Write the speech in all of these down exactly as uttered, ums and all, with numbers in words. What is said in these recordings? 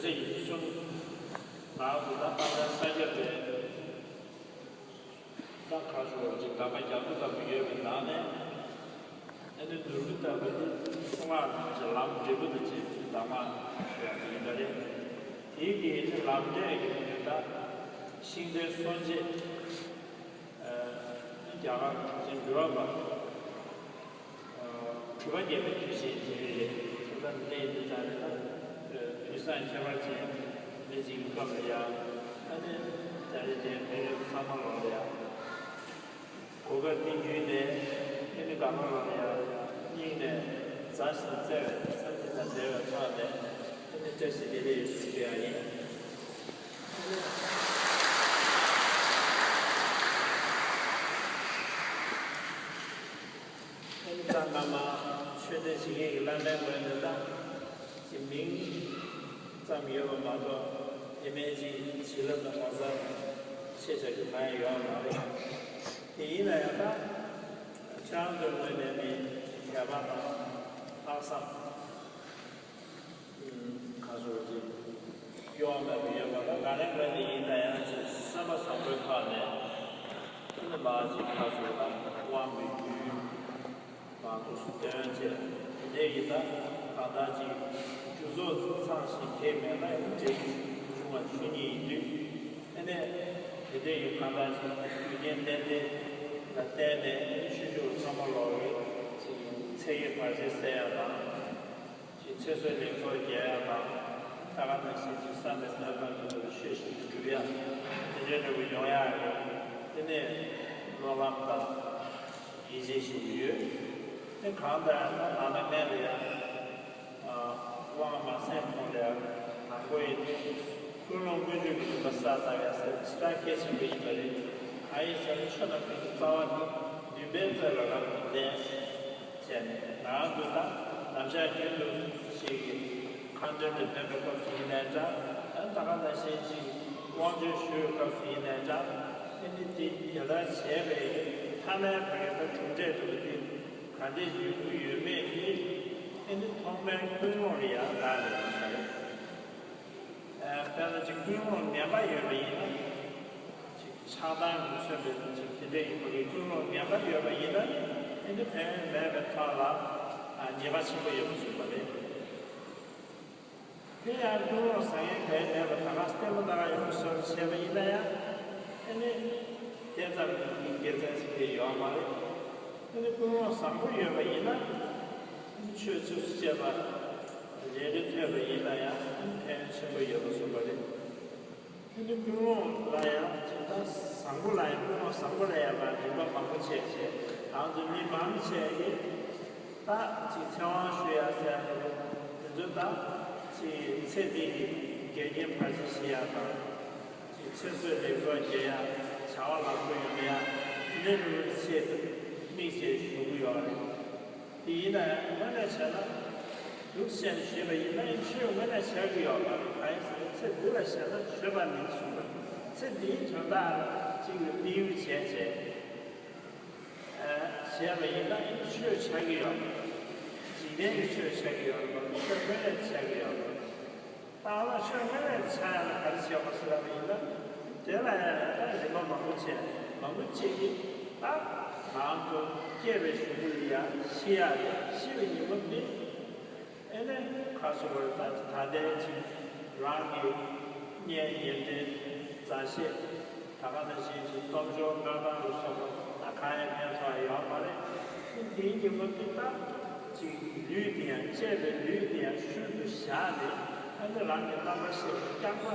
ཚེ་ཡི་གསུང་། ནང་དུ་ད་ཕ་མའི་ས་སྐྱ་པའི་ད་ཁ་ཤོར་ཅིག་གདམས་པ་རྒྱ་མཚོ་ལྟ་བུ་ཡོད་པའི་ནང་ནས། ཨ་ནི་ནོར་བུ་ལྟ་བུ་ནི་གསུང་ངག་དང་བཅས་ལམ་འབྲས་བུ་དང་བཅས་པའི་གདམས་ངག་ཞུ་ཡག་ཡིན་པ་རེད། དེའི་གི་ནི་ལམ་འབྲས་ཀྱི་ནི་ད་ཤིང་རྟའི་སྲོལ་འབྱེད། ཨ་ནི་རྒྱ་གར་གྲུབ་ཆེན་འགྲོ་བ་པ། གྲུབ་པ་བརྒྱད་པའི་དུས་ཆེན་དེ་རེད། ཐུགས་དམ་བསྟེན་དུས་ཙམ་རེད་ན། དུས་བཟང་ཁྱད་པར་ཅན་མི་གཅིག་གི་སྐབས་ལ་ཡང་ཨ་ནི་ད་རེས་དེ་ཕན་ཡོན་ཚང་མ་ལོག་ལ་ཡང་གོ་སྐབས་སྟེང་རྒྱུད་ནས་ཨ་ནི་དགའ་མ་ལོག་ལ་ཡང་སྙིང་ནས་མཛའ་ཞིང་བརྩེ་བའི་སེམས་ཅན་དང་འབྲེལ་བའི་ཐོག་ནས་ཨ་ནི་བཀྲ་ཤིས་བདེ་ལེགས་ཡོད་ཞུ་ཡ་ཡིན། ཨ་ནི་ད་སྔ་མ་ཆོས་དད་བྱེད་མཁན་གྱི་བླ་མའི་ངོས་ནས་ད་ཅི་མིང་ཙམ་ཡོད་པ་མ་གཏོགས་དེ་མིན་ཅིག་བྱིན་རླབས་དང་ངོ་མཚར་ཆེ་ཆེ་གི་མ་ཡོད་མ་རེད། དེ་ཡིན་ན་ཡང་ད་ཁྱེད་རང་ཚོའི་ངོས་ནས་ནི་དད་པ་དང་ལྷག་བསམ། ཁ་སོ་ཅིག་གཡོ་མེད་པ་ཡོད་པ་ལ་ང་རའི་ངོས་ནས་ཡིན་ན་ཡང་ཅིག་སེམས་པ་བཟང་པོའི་ཐོག་ནས་ཨ་ནི་མ་ཅིག་ཁ་སོ་ལ་དབང་པའི་རྒྱུད་མ་ཐུགས་སུ་འདོན་བྱས་དེ་འདྲའི་ཡིན་ན་གང་ལྟར་ཅིག་རྒྱུ་ཚོགས་ཚང་ཞིང་གེགས་མེད་ན་ཡང་འབྲས་བུ་འབྱུང་བ་ཆོས་ཉིད་ཡིན་དུས་ཨ་ནི་དེ་འདྲའི་ཡིན་གང་ལྟར་ཅིག་རྒྱུ་རྐྱེན་ཏན་ཏན་ལ་བརྟེན་ནས་ཆོས་ཕྱོགས་ཚང་མ་ལོག་རེད་ཅིག་ཚེ་གི་བར་ཆད་སེལ་ཡ་དང་། ཅིག་ཚེ་བསོད་ནམས་ཚོགས་རྒྱས་ཡ་དང་། ད་ག་ནང་བཞིན་ཅིག་བསམ་པའི་དོན་དང་ལྡན་པར་ཆོས་བཞིན་དུ་འགྲུབ་ཡ། དེ་འདྲའི་འབྲས་བུ་ཡོང་ཡ་རེད། དེ་ནས་སྨོན་ལམ་དང་ཡིད་ཆེས་བཞིན་དུ་ཡོད། དེ་གང་ལྟར་ཡང་ད་ད་ལྟ་ངས་ལ་ཡང་དབང་མ་སེམས་ཁོང་ལ་ཡང་དང་པོ་ཡིན་དུས་ཀུན་སློང་ཀུན་སྤྱོད་ཀྱི་སྡོམ་པ་བསགས་ཚར་ཡ་ཟེར་ཇི་ལྟར་གལ་ཆེན་པོ་ཡིན་པ་རེད། གང་ཡིན་ཟེར་ན་ཆོས་རྣམས་ཀུན་གྱི་རྩ་བ་ནི་འདུན་པའི་རྩ་ལ་རབ་ཏུ་གནས། བྱས་ནས་ང་རང་ཚོ་ད་ནམ་ཞག་རྒྱུན་དུ་ཞིག་གི་ཁ་འདོན་དུ་ཕེབས་པའི་སྐབས་སུ་ཡིན་ནའི་འདྲ། ཨ་ནི་ད་ག་ནང་བཞིན་ཅིག་དབང་ཆོས་ཞུ་བའི་སྐབས་སུ་ཡིན་ནའི་འདྲ། ཨ་ནི་དེ་དེ་ལྟར་བྱས་པའི་མཐའ་མའི་བར་གྱི་ད་གྲུབ་འབྲས་འདྲ་བོ་དེ་ག་འདྲས་ཡོང་གི་ཡོད་མེད་དེ་ཨ་ནི་ཐོག་མའི་ཀུན་སློང་ལ་ཡང་ལྟ་དགོས་ཀྱི་རེད། དཔེར་ན་ཅིག་ཀུན་སློང་ངན་པ་ཡོད་པ་ཡིན་ན། ཅིག་ཆགས་སྡང་གིས་མཚོན་པའི་ཅིག་དེ་འདྲ་ཡིན་པ་གི་ཀུན་སློང་ངན་པ་ཡོད་པ་ཡིན་ན་ཨ་ནི་ཕན་ཡོན་མེད་པའི་ཐོག་ལ་ཉེས་པ་ཆེན་པོ་ཡོད་པ་བཟོས་པ་རེད། དེ་ཡང་ཀུན་སློང་བཟང་ངན་གང་ཡང་མེད་པ་ད་ག་བརྟན་པོ་ད་ག་ཡོང་བཟོ་བྱས་པ་ཡིན་ན་ཡང་ཨ་ནི་དེ་ཙམ་གྱི་དགེ་མཚན་ཞིག་དེ་ཡོད་མ་རེད། ཨ་ནི་ཀུན་སློང་བཟང་པོ་ཡོད་པ་ཡིན་ན་ཨ་ནི་ཆོས་ཚིགས་སུ་བཅད་པ་ལས་འབྲས་ཐོས་པ་ཡིན་ན་ཡང་ཨ་ནི་ཕན་ཡོན་ཆེན་པོ་ཡོད་པ་གསུངས་པ་རེད། ཨ་ནི་ཀུན་སློང་ལ་ཡང་ཇི་ལྟར་བཟང་པོ་ལ་ཡང་ཀུན་སློང་བཟང་པོ་ལ་ཡང་མ་རིམ་པ་མང་པོ་བྱས་བྱས་ང་ཚོ་མི་མང་ཆེ་གིས་ད་ཅིག་ཚེ་དབང་ཞུ་ཡ་ཟེར་ཡ་དེ་ཚོ་ད་ཅིག་ཚེ་འདི་གི་འགལ་རྐྱེན་བར་ཆད་ཞི་ཡ་དང་ཅིག་ཚེ་བསོད་ནམས་ཚོགས་རྒྱས་ཡ་བྱ་བ་ལམ་འགྲོ་ཡོང་ཡ་དེ་འདྲ་འགྲོ་བའི་ཆེད་དུ་དམིགས་བྱས་ཞུ་གི་ཡོད་རེད། དེ་ཡིན་ན་ཡང་དངོས་གནས་བྱས་ན། ལུགས་བཤད་ནས་ཞུས་པ་ཡིན་ན་ཡང་ཆོས་དངོས་གནས་བྱ་གི་ཡོད་པ་རེད། གང་ཡིན་ཟེར་ན་ཚེ་འདི་ལ་བྱས་ན་ཆོས་པ་མིན་གསུངས་པ་རེད། ཚེ་འདིའི་དོན་དག་ལ་གཅིག་ལ་བསྟན་གཡོ་བྱས་བྱས། བྱས་པ་ཡིན་ན་ཡང་ཆོས་བྱ་གི་ཡོད་པ་རེད། འཇིག་རྟེན་གྱི་ཆོས་བྱ་གི་ཡོད་པ་རེད། ཆོས་དངོས་གནས་བྱ་གི་ཡོད་པ་རེད། ད་ང་ཆོས་དངོས་གནས་བྱ་ཡ་ལ་ག་རེ་བྱེད་དགོས་ཟེར་བ་ཡིན་ན། དེ་ལ་ཡང་ད་རིམ་པ་མང་པོ་བྱས་མང་པོ་བྱེད་ཀྱི་ད་ང་ཚོ་སྐྱེས་པའི་གཞུག་གུ་ལ་ཡང་ཤི་ཡ་རེད། ཤི་བའི་ཉིན་མོ་དེ་ཨེ་ནས་ཁ་སོ་བར་ད་ད་ལྟའི་ཅིག་རང་གི་གཉེན་ཉེ་འབྲེལ་མཛའ་བཤེས། ད་ག་ནང་བཞིན་གྱི་སྟོབས་འབྱོར་མངའ་ཐང་ལ་སོགས་པ་ད་གང་ཡང་ཕན་ཐོགས་ཡོད་མ་རེད། དེ་དེའི་ཉིན་མོ་དེ་ད་ཅིག་ལུས་དེ་ཡང་གཅེས་པའི་ལུས་དེ་ཡང་ཤུལ་དུ་བཞག་ནས་ཨ་ནི་རང་གི་རྣམ་པར་ཤེས་པ་རྐྱང་པ་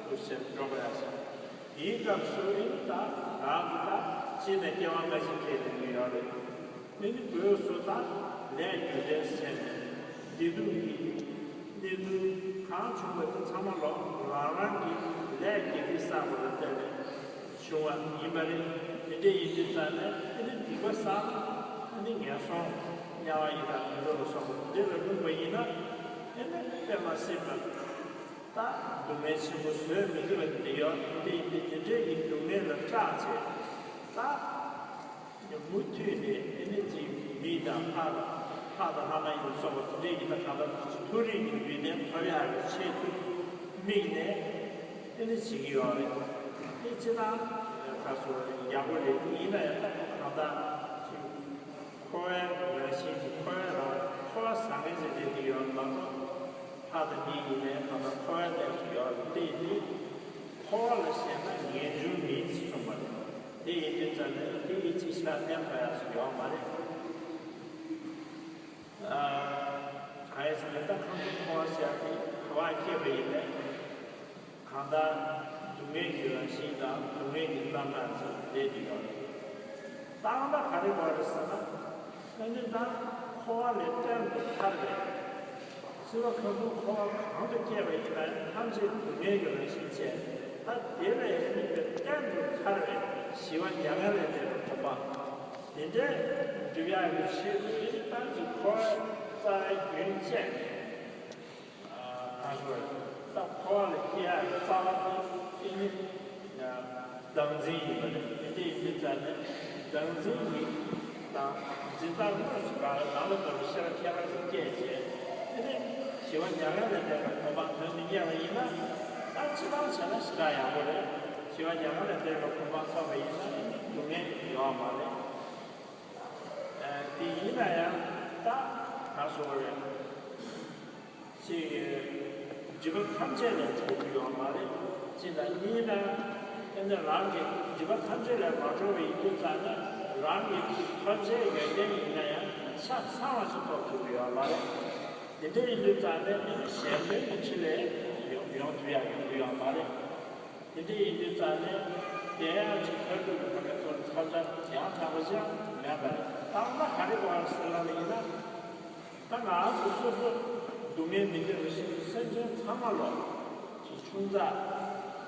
དུ་ཟེར་འགྲོ་དགོས་ཡ་ཟེར། དེའི་སྐབས་སུ་ཨེ་ནི་ད་རང་གི་ད་སྤྱིར་ན་སྐྱེ་བ་སྔ་ཕྱི་ཁེལ་ནས་ཡོད་རེད། དེ་ནི་སྒོས་སུ་དང་ལས་རྒྱུ་འབྲས་ཟེར་ནས་བདེ་སྡུག་གི་གནས་ཚུལ་གང་བྱུང་བ་དེ་ཚང་མ་ལོ་རང་རང་གི་ལས་དགེ་སྡིག་བསགས་པ་ལ་བརྟེན་ནས་བྱུང་བ་ཡིན་པ་རེད། དེ་འདྲ་ཡིན་དུས་ཙང་ནས་དེ་ནི་སྡིག་པ་བསགས་ན་དེ་ནི་ངན་སོང་དམྱལ་བ་ཡི་དྭགས་དུད་འགྲོ་ལ་སོགས་པ་དེ་འདྲ་ལ་ལྷུང་བ་ཡིན་ན་དེ་ནི་དཔེ་མ་སྲིད་པ་ད་སྡུག་བསྔལ་ཆེན་པོ་བཟོད་མི་ཐུབ་པ་དེ་འདྲ་ཡོད། དེ་འདྲ་ཡིན་དུས་དེ་འདྲའི་གི་སྡུག་བསྔལ་ལ་སྐྲག་བྱས་ད། མུ་མཐུད་ནས་ཨེ་ནི་ཅིག་མི་དང་ཕ་དང་ཕ་དང་ལྷ་མ་ཡིན་སོགས་པ་དེ་འདྲའི་ཡིན་ན་གང་ལྟར་མཐོ་རིས་ཀྱི་ཡོན་ཏན་ཐོབ་ཡག་གི་ཆེད་དུ་ དམིགས་ནས་དེ་འདྲ་བྱེད་ཀྱི་ཡོད་རེད། དེ་ཅི་ན་ག་སོ་ཡག་པོ་རེད། དེ་ཡིན་ན་ཡང་ད་གང་ལྟར་ཅིག་འཁོར་བའི་རང་བཞིན་གྱི་འཁོར་བའི་རང་འཁོར་བ་ཟ་མཁན་ཞིག་རེད། དེ་ཡོད་མ་གཏོགས་ལྷ་དང་མི་ཡིན་ནའི་གང་ལྟར་འཁོར་བའི་གནས་སུ་ཡོད་རེད། དེ་ཡིན་དུས་འཁོར་བ་ལ་ཞེན་ན་ངེས་འབྱུང་མིན་ཞེས་གསུངས་པ་རེད། དེ་ཡིན་དུས་ཙམ་ནས་དེ་ཡི་ཅིག་ཤར་གཏན་ཕབ་ཡག་ཞིག་ཡོད་མ་རེད། གང་ཡིན་ཟེར་ན་ད་ཁམས་གསུམ་འཁོར་བ་ཟེར་ཡག་དེ་ག་བ་སྐྱེས་པ་ཡིན་ནའི་གང་ལྟར་སྡུག་བསྔལ་གྱི་རང་བཞིན་དང་སྡུག་བསྔལ་གྱི་རྣམ་གྲངས་ཅིག་བསྡད་ཀྱི་ཡོད་རེད། རྟག་པར་ག་རེ་དགོས་རེད་ཟེར་ན། ཨ་ནི་ད་འཁོར་བ་ལས་གཏན་དུ་ཐར་བའི་སྲིད་པ་ཁམས་གསུམ་འཁོར་བ་གང་དུ་སྐྱེས་པ་ཡིན་ན་ཐམས་ཅད་སྡུག་བསྔལ་གྱི་རང་བཞིན་བྱས། ད་དེ་ལས་ནི་གཏན་དུ་ཐར་བའི་ཞི་བ་མྱ་ངན་ལས་འདས་པའི་གོ་འཕང་དེ་འདྲའི་སྒྲུབ་ཡག་གི་ཆེད་དུ་ཨེ་ནི་ད་ཅིག་འཁོར་བའི་རྩ་བའི་རྒྱུན་བཅད། ཨ་ཁ་ཤོར་ད་འཁོར་བ་ལས་སྐྱེ་ཡག་གི་རྩ་བ་དེ་ཨེ་ནི་བདག་འཛིན་ཡིན་པ་རེད། དེ་འདྲ་ཡིན་དུས་ཙམ་ནས་བདག་འཛིན་ཡིན་དང་འཛིན་སྟངས་དངོས་སུ་ག་རེ་ནང་ལ་འགྲོ་བའི་ཤེས་རབ་ཁྱད་པར་ཅིག་སྐྱེས་བྱས། དེ་ནས་ཞི་བ་མྱ་ངན་ལས་འདས་པའི་གོ་འཕང་དོན་དུ་གཉེར་བ་ཡིན་ན། ད་སྤྱིར་བཏང་བྱས་ན་ཞེ་དྲག་ཡག་པོ་རེད། ཞི་བ་མྱ་ངན་ལས་འདས་པའི་གོ་འཕང་ཐོབ་པ་ཡིན་ན་སྡུག་བསྔལ་ཡོད་མ་རེད། ཨ་དེ་ཡིན་ན་ཡང་ད་ག་རེ་ཟེར་དགོས་རེད། ཅིག་སྒྲིབ་པ་ཐམས་ཅད་ལས་གྲོལ་རྒྱུ་ཡོད་མ་རེད། གཅིག་དང་གཉིས་ན། ཨེ་ནི་རང་གི་སྒྲིབ་པ་ཐམས་ཅད་ལས་མ་གྲོལ་བ་ཡིན་དུས་ཙམ་ན་རང་གི་ཐམས་ཅད་ཡོན་ཏན་ཡིན་ན་ཡང་ཆ་ཚང་བ་ཞིག་རྟོགས་ཐུབ་ཀྱི་ཡོད་མ་རེད། དེ་འདྲ་ཡིན་དུས་ཙམ་ནས་ཨེ་ནི་གཞན་དོན་གྱི་ཕྱིར་ལས་ཡོང་ཡོང་ཐུབ་ཡག་ཡོང་གི་ཡོད་མ་རེད། དེ་འདྲ་ཡིན་དུས་ཙམ་ནས་དེ་ཡང་ཅིག་ཐར་ཐུབ་ཀྱི་ཐོག་ནས་ཚོར་ཚར་ཚར་ཡང་དག་པ་ཅང་མེད་པ་རེད། རྟག་པར་ག་རེ་དགོས་ཟེར་ལབ་པ་ཡིན་ན། ད་ང་རང་ཚོ་སོ་སོ་སྡུག་བསྔལ་མི་འདོད་པ་ཞིག་སེམས་ཅན་ཚང་མ་ལོ། ཅིག་ཆུང་ཙག་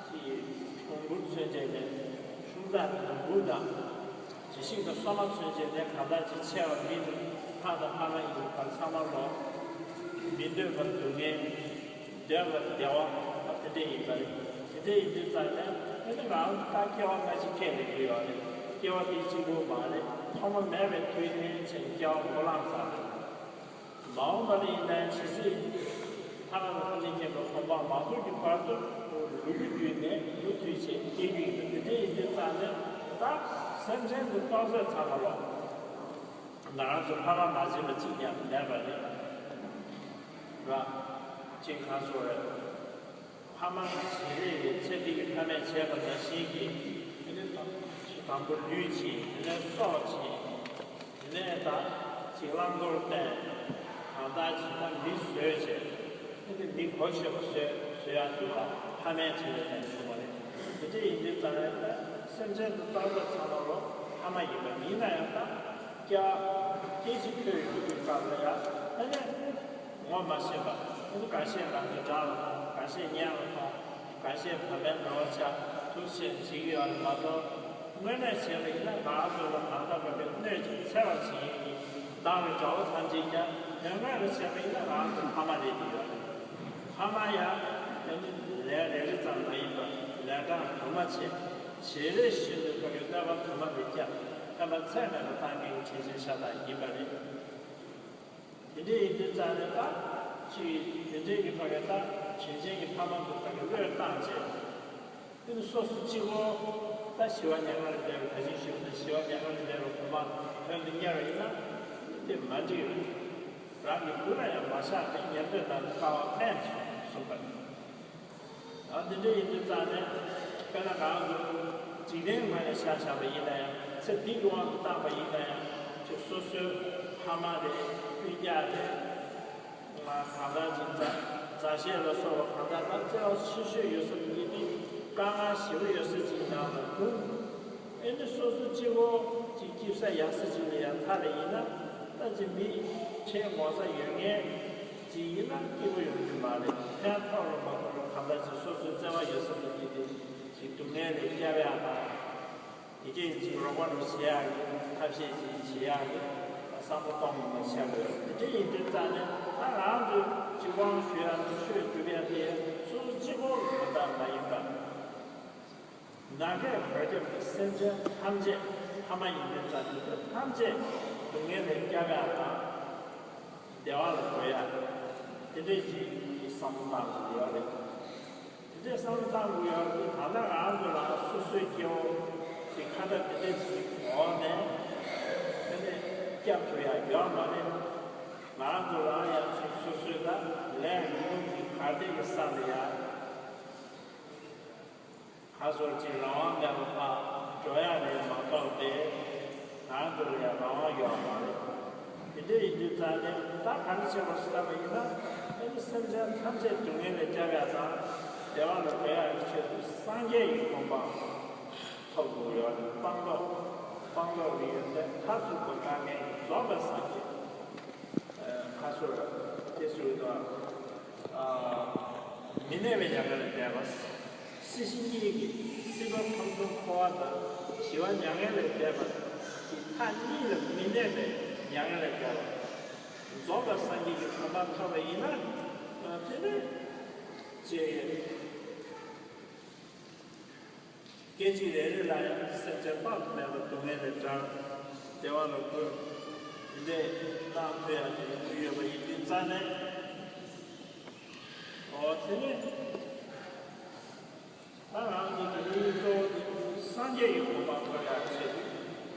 ཅིག་གྲོང་འབུར་མཚོན་བྱེད་ནས་ཆུང་ཙག་གྲོང་འབུར་དང་། ཅིག་ཤིང་དང་སོ་མ་མཚོན་བྱེད་ནས་གང་ལྟར་ཅིག་ཆེ་བ་མི་འདུག་ཕ་དང་ཕ་མ་ཡིན་པ་ཚང་མ་ལོ། མི་འདོད་པ་སྡུག་བསྔལ། འདོད་པ་བདེ་བ་དེ་འདྲ་ཡིན་པ་རེད། དེ་འདྲ་ཡིན་དུས་ཙམ་ནས་ཨེ་ནི་ང་རང་ཚོ་ད་སྐྱེ་བ་སྔ་ཕྱི་ཁས་ལེན་གྱི་ཡོད་རེད། སྐྱེ་བ་འདི་གཅིག་པོ་མ་རེད། ཐོག་མ་མེད་པའི་དུས་ནས་བྱས་ནས་སྐྱེ་བ་འགོ་ལངས་ཚར་རེད། མ་འོངས་པ་ལ་ཡིན་ན་ཇི་སྲིད་ཐ་མལ་པ་ཐམས་ཅད་མཁྱེན་པའི་གོ་འཕང་མ་ཐོབ་ཀྱི་བར་དུ་ལུས་ཀྱི་བརྒྱུད་ནས་ལུས་དུས་བྱས་སྐྱེ་རྒྱུ་ཡིན་པ་དེ་འདྲ་ཡིན་དུས་ཙམ་ནས་ད་སེམས་ཅན་དུ་རྟོག་ཚད་ཚང་བ་ལོ། ང་རང་ཚོ་ཕ་མ་མ་བྱས་པ་གཅིག་ཀྱང་མེད་པ་རེད། ར། གཅིག་གང་སོ་རེད། ཕ་མ་བྱས་རེས་ཀྱི་ཚེ་འདི་གི་ཕ་མས་བྱས་པ་ནང་བཞིན་གྱི་ཨེ་ནི་དང་པོ་ལུས་བྱིན། དེ་ནས་སྲོག་བྱིན། དེ་ནས་ད་ཅིག་བླང་དོར་བསྟན། གང་ལྟར་ཅིག་ད་མི་བཟོས་བྱས་ཨེ་ནི་མི་གོ་ཆོད་པ་བཟོས་བཟོས་ཡག་འདུག་ལ་ཕ་མས་བྱས་པའི་ནང་བྱུང་བ་རེད། དེ་འདྲ་ཡིན་དུས་ཙང་ནས་ད་སེམས་ཅན་དུ་རྟོག་པ་ཚང་མ་ལོ་ཕ་མ་ཡིན་པ་ཡིན་ན་ཡང་ད་སྐྱེ་བ་སྐྱེ་འཆི་འཕོ་ཡི་སྐབས་ལ་ཡང་ཨེ་ནི། ངོ་མ་ཤེས་པ། ཁོ་ཚོ་འགའ་ཤས་ང་ཚོའི་དགྲ་ལ་མཐོང་། འགའ་ཤས་གཉེན་ལ་མཐོང་། འགའ་ཤས་བར་པའི་འགྲོ་བ་ཆགས་ཐུགས་ཆེ་བྱེད་ཀྱི་ཡོད་རེད་མ་གཏོགས། དངོས་གནས་བྱས་པ་ཡིན་ན་ང་ཚོ་ལ་གང་ལྟར་བར་པའི་གནོད་ཅིང་འཚེ་བ་བྱེད་མཁན་གྱི་སྡང་བའི་དགྲ་བོ་ཐམས་ཅད་ཀྱང་དོན་དངོས་ལ་བྱས་པ་ཡིན་ན་ང་ཚོ་ཕ་མ་རེད་ཀྱི་ཡོད་རེད། ཕ་མ་ཡང་དེ་ནི་ལས་རེ་རེ་ཙམ་མ་ཡིན་པར་ལས་གྲངས་དུ་མ་བྱས། བྱས་རེ་བཞིན་དུ་བར་པའི་གནོད་པ་དུ་མ་མི་སྐྱབས་ཕན་པ་ཚད་མེད་པ་བཏང་མཁན་གྱི་དྲིན་ཆེན་ཤ་སྟག་ཡིན་པ་རེད། དེ་འདྲ་ཡིན་དུས་ཙང་ནས་ད་ཅིག་དེ་འདྲའི་གི་ཕ་གི་ད་དྲིན་ཆེན་གྱི་ཕ་མ་ཚོ་ད་གི་བློས་བཏང་བྱས། དེ་ནི་སོ་སོ་གཅིག་པོ་ད་ཞི་བ་མྱ་ངན་ལས་འདས་པའི་ད་ཅིག་ཞུ་ན་ཞི་བ་མྱ་ངན་ལས་འདས་པའི་གོ་འཕང་དོན་དུ་གཉེར་བ་ཡིན་ན་དེ་མ་འགྲིག་རེད། རང་གི་བུ་ལ་ཡང་མ་ཆགས་པའི་ཉན་ཐོས་རྣམས་ཀྱི་དཀའ་བ་ཕན་གསུངས་པ་རེད། ཨ་འདི་འདྲ་ཡིན་དུས་ཙང་ནས་དཔེར་ན་ང་ཚོ་འཇིག་རྟེན་ངོས་ནས་ཆ་བཞག་པ་ཡིན་ན་ཡང་ཚེ་འདི་གི་དབང་དུ་བཏང་པ་ཡིན་ན་ཡང་ཅིག་སོ་སོའི་ཕ་མ་རེད། སྤུན་ཀྱག་རེད། ང་གང་ལྟར་ཅིག་མཛའ་མཛའ་བཤེས་ལ་སོགས་པ་གང་ལྟར་ད་བརྩེ་བ་ཆེ་ཤོས་ཡོད་ས་འདི་འདི་དཀའ་ངལ་ཞེ་པོ་ཡོད་ས་ཅིག་ནང་ལ་ལྷུང་། ཨེ་ནི་སོ་སོ་གཅིག་པོ་ཅིག་སྐྱིད་ས་ཡག་ས་ཅིག་ལ་ཡང་ཐར་བ་ཡིན་ན་ད་ཅིག་མི་ཁྲེལ་ངོ་ཚ་ཡོད་མཁན་ཅིག་ཡིན་ན་སྐྱིད་པོ་ཡོང་རྒྱུ་མ་རེད། ཕན་ཐོགས་ལ་མ་ཐོགས་ལ་གང་ལྟར་ཅིག་སོ་སོའི་བརྩེ་བ་ཡོད་ས་དེ་གཉིས་དེ་ཅིག་སྡུག་བསྔལ་ལས་སྐྱབས་ཡག་དང་། དེ་གས་ཅིག་རོགས་པ་འདྲ་བྱེད་ཡག་གི་ཐབས་ཤེས་ཅིག་བྱེད་ཡག་གི་བསམ་བློ་གཏོང་དགོས་པ་ཆགས་དགོས། དེ་འདྲ་ཡིན་དུས་ཙང་ནས་ད་ང་ཚོས་གཅིག་དབང་ཞུ་ཡག་ཆོས་སྒྲུབ་ཡག་དེ་སོ་སོ་གཅིག་པོ་གི་དོན་དག་མ་ཡིན་པ། ནམ་མཁའི་བར་ཁྱབ་ཀྱི་སེམས་ཅན་ཐམས་ཅད་ཕ་མ་ཡིན་པའི་རྩ་དེ་ཚོ་ཐམས་ཅད་སྡུག་བསྔལ་ལས་སྐྱབས་ཡག་དང་བདེ་བ་ལ་འགྲོ་ཡག་དེ་འདྲའི་ཅིག་བསམ་བློ་བཏང་དགོས་ཡོད་རེད། དེ་བསམ་བློ་བཏང་དགོས་ཡོད་རེད། ད་ལྟ་ང་ཚོ་ལ་སོ་སོའི་སྐྱེ་བོ་དེ་ཁ་བརྡ་དེ་འདྲ་ཞིག་འོག་ནས་དེ་ནས་སྐྱབས་ཐུབ་ཡ་ཡོད་མ་རེད། ང་ཚོ་ལ་ཡང་སོ་སོའི་ད་ལས་རིགས་ཀྱི་ག་དེ་གི་ས་ལ་ཡ་ཁ་སོར་གྱི་རང་དབང་མེད་པ་ཕར་འགྲོ་ཡ་རེད་མ་གཏོགས་ཏེ་ང་ཚོ་ལ་ཡང་རང་དབང་ཡོད་མ་རེད། དེ་འདྲ་ཡིན་དུས་ཙང་ནས་ད་ག་རེ་བྱེད་དགོས་ཟེར་ལབ་པ་ཡིན་ན། ཨ་ནི་སེམས་ཅན་ཐམས་ཅད་སྡུག་བསྔལ་ལས་སྐྱོབ་ཡ་དང་བདེ་བ་ལ་འགོད་ཡ་གི་ཆེད་དུ་སངས་རྒྱས་ཀྱི་གོ་འཕང་ཐོབ་དགོས་ཡོད་རེད། སྤངས་རྟོགས་སྤངས་རྟོགས་ཀྱི་ཡོན་ཏན་མཐར་ཐུག་པ་དཀའ་ངལ་རྫོགས་པའི་སངས་རྒྱས། ཁ་སོར་དེ་ཟུར་དུ་མི་གནས་པའི་མྱ་ངན་ལས་འདས་པ། སྲིད་ཞི་གཉིས་ཀྱི་སྲིད་པ་ཁམས་གསུམ་འཁོར་བ་དང་ཞི་བ་མྱ་ངན་ལས་འདས་པ་གི་མཐའ་གཉིས་ལ་མི་གནས་པའི་མྱ་ངན་ལས་འདས་པ། རྫོགས་པའི་སངས་རྒྱས་ཀྱི་གོ་འཕང་ཐོབ་པ་ཡིན་ན། དེ་ནས་ཅེས། སྐད་ཅིག་རེ་རེ་ལ་ཡང་སེམས་ཅན་དཔག་ཏུ་མེད་པ་སྡུག་བསྔལ་ལས་བསྒྲལ། བདེ་བ་ལ་འགོད། འདི་འདྲའི་གནང་ཐུབ་ཡག་གི་ཡོང་གི་ཡོད་པ་ཡིན་དུས་ཙང་ནས། འོ་དེ་ནས་ད་ང་ཚོ་དེ་རིང་གཙོ་བོ་དེ་སངས་རྒྱས་ཀྱི་གོ་འཕང་ཐོབ་ཡག་ཆེད་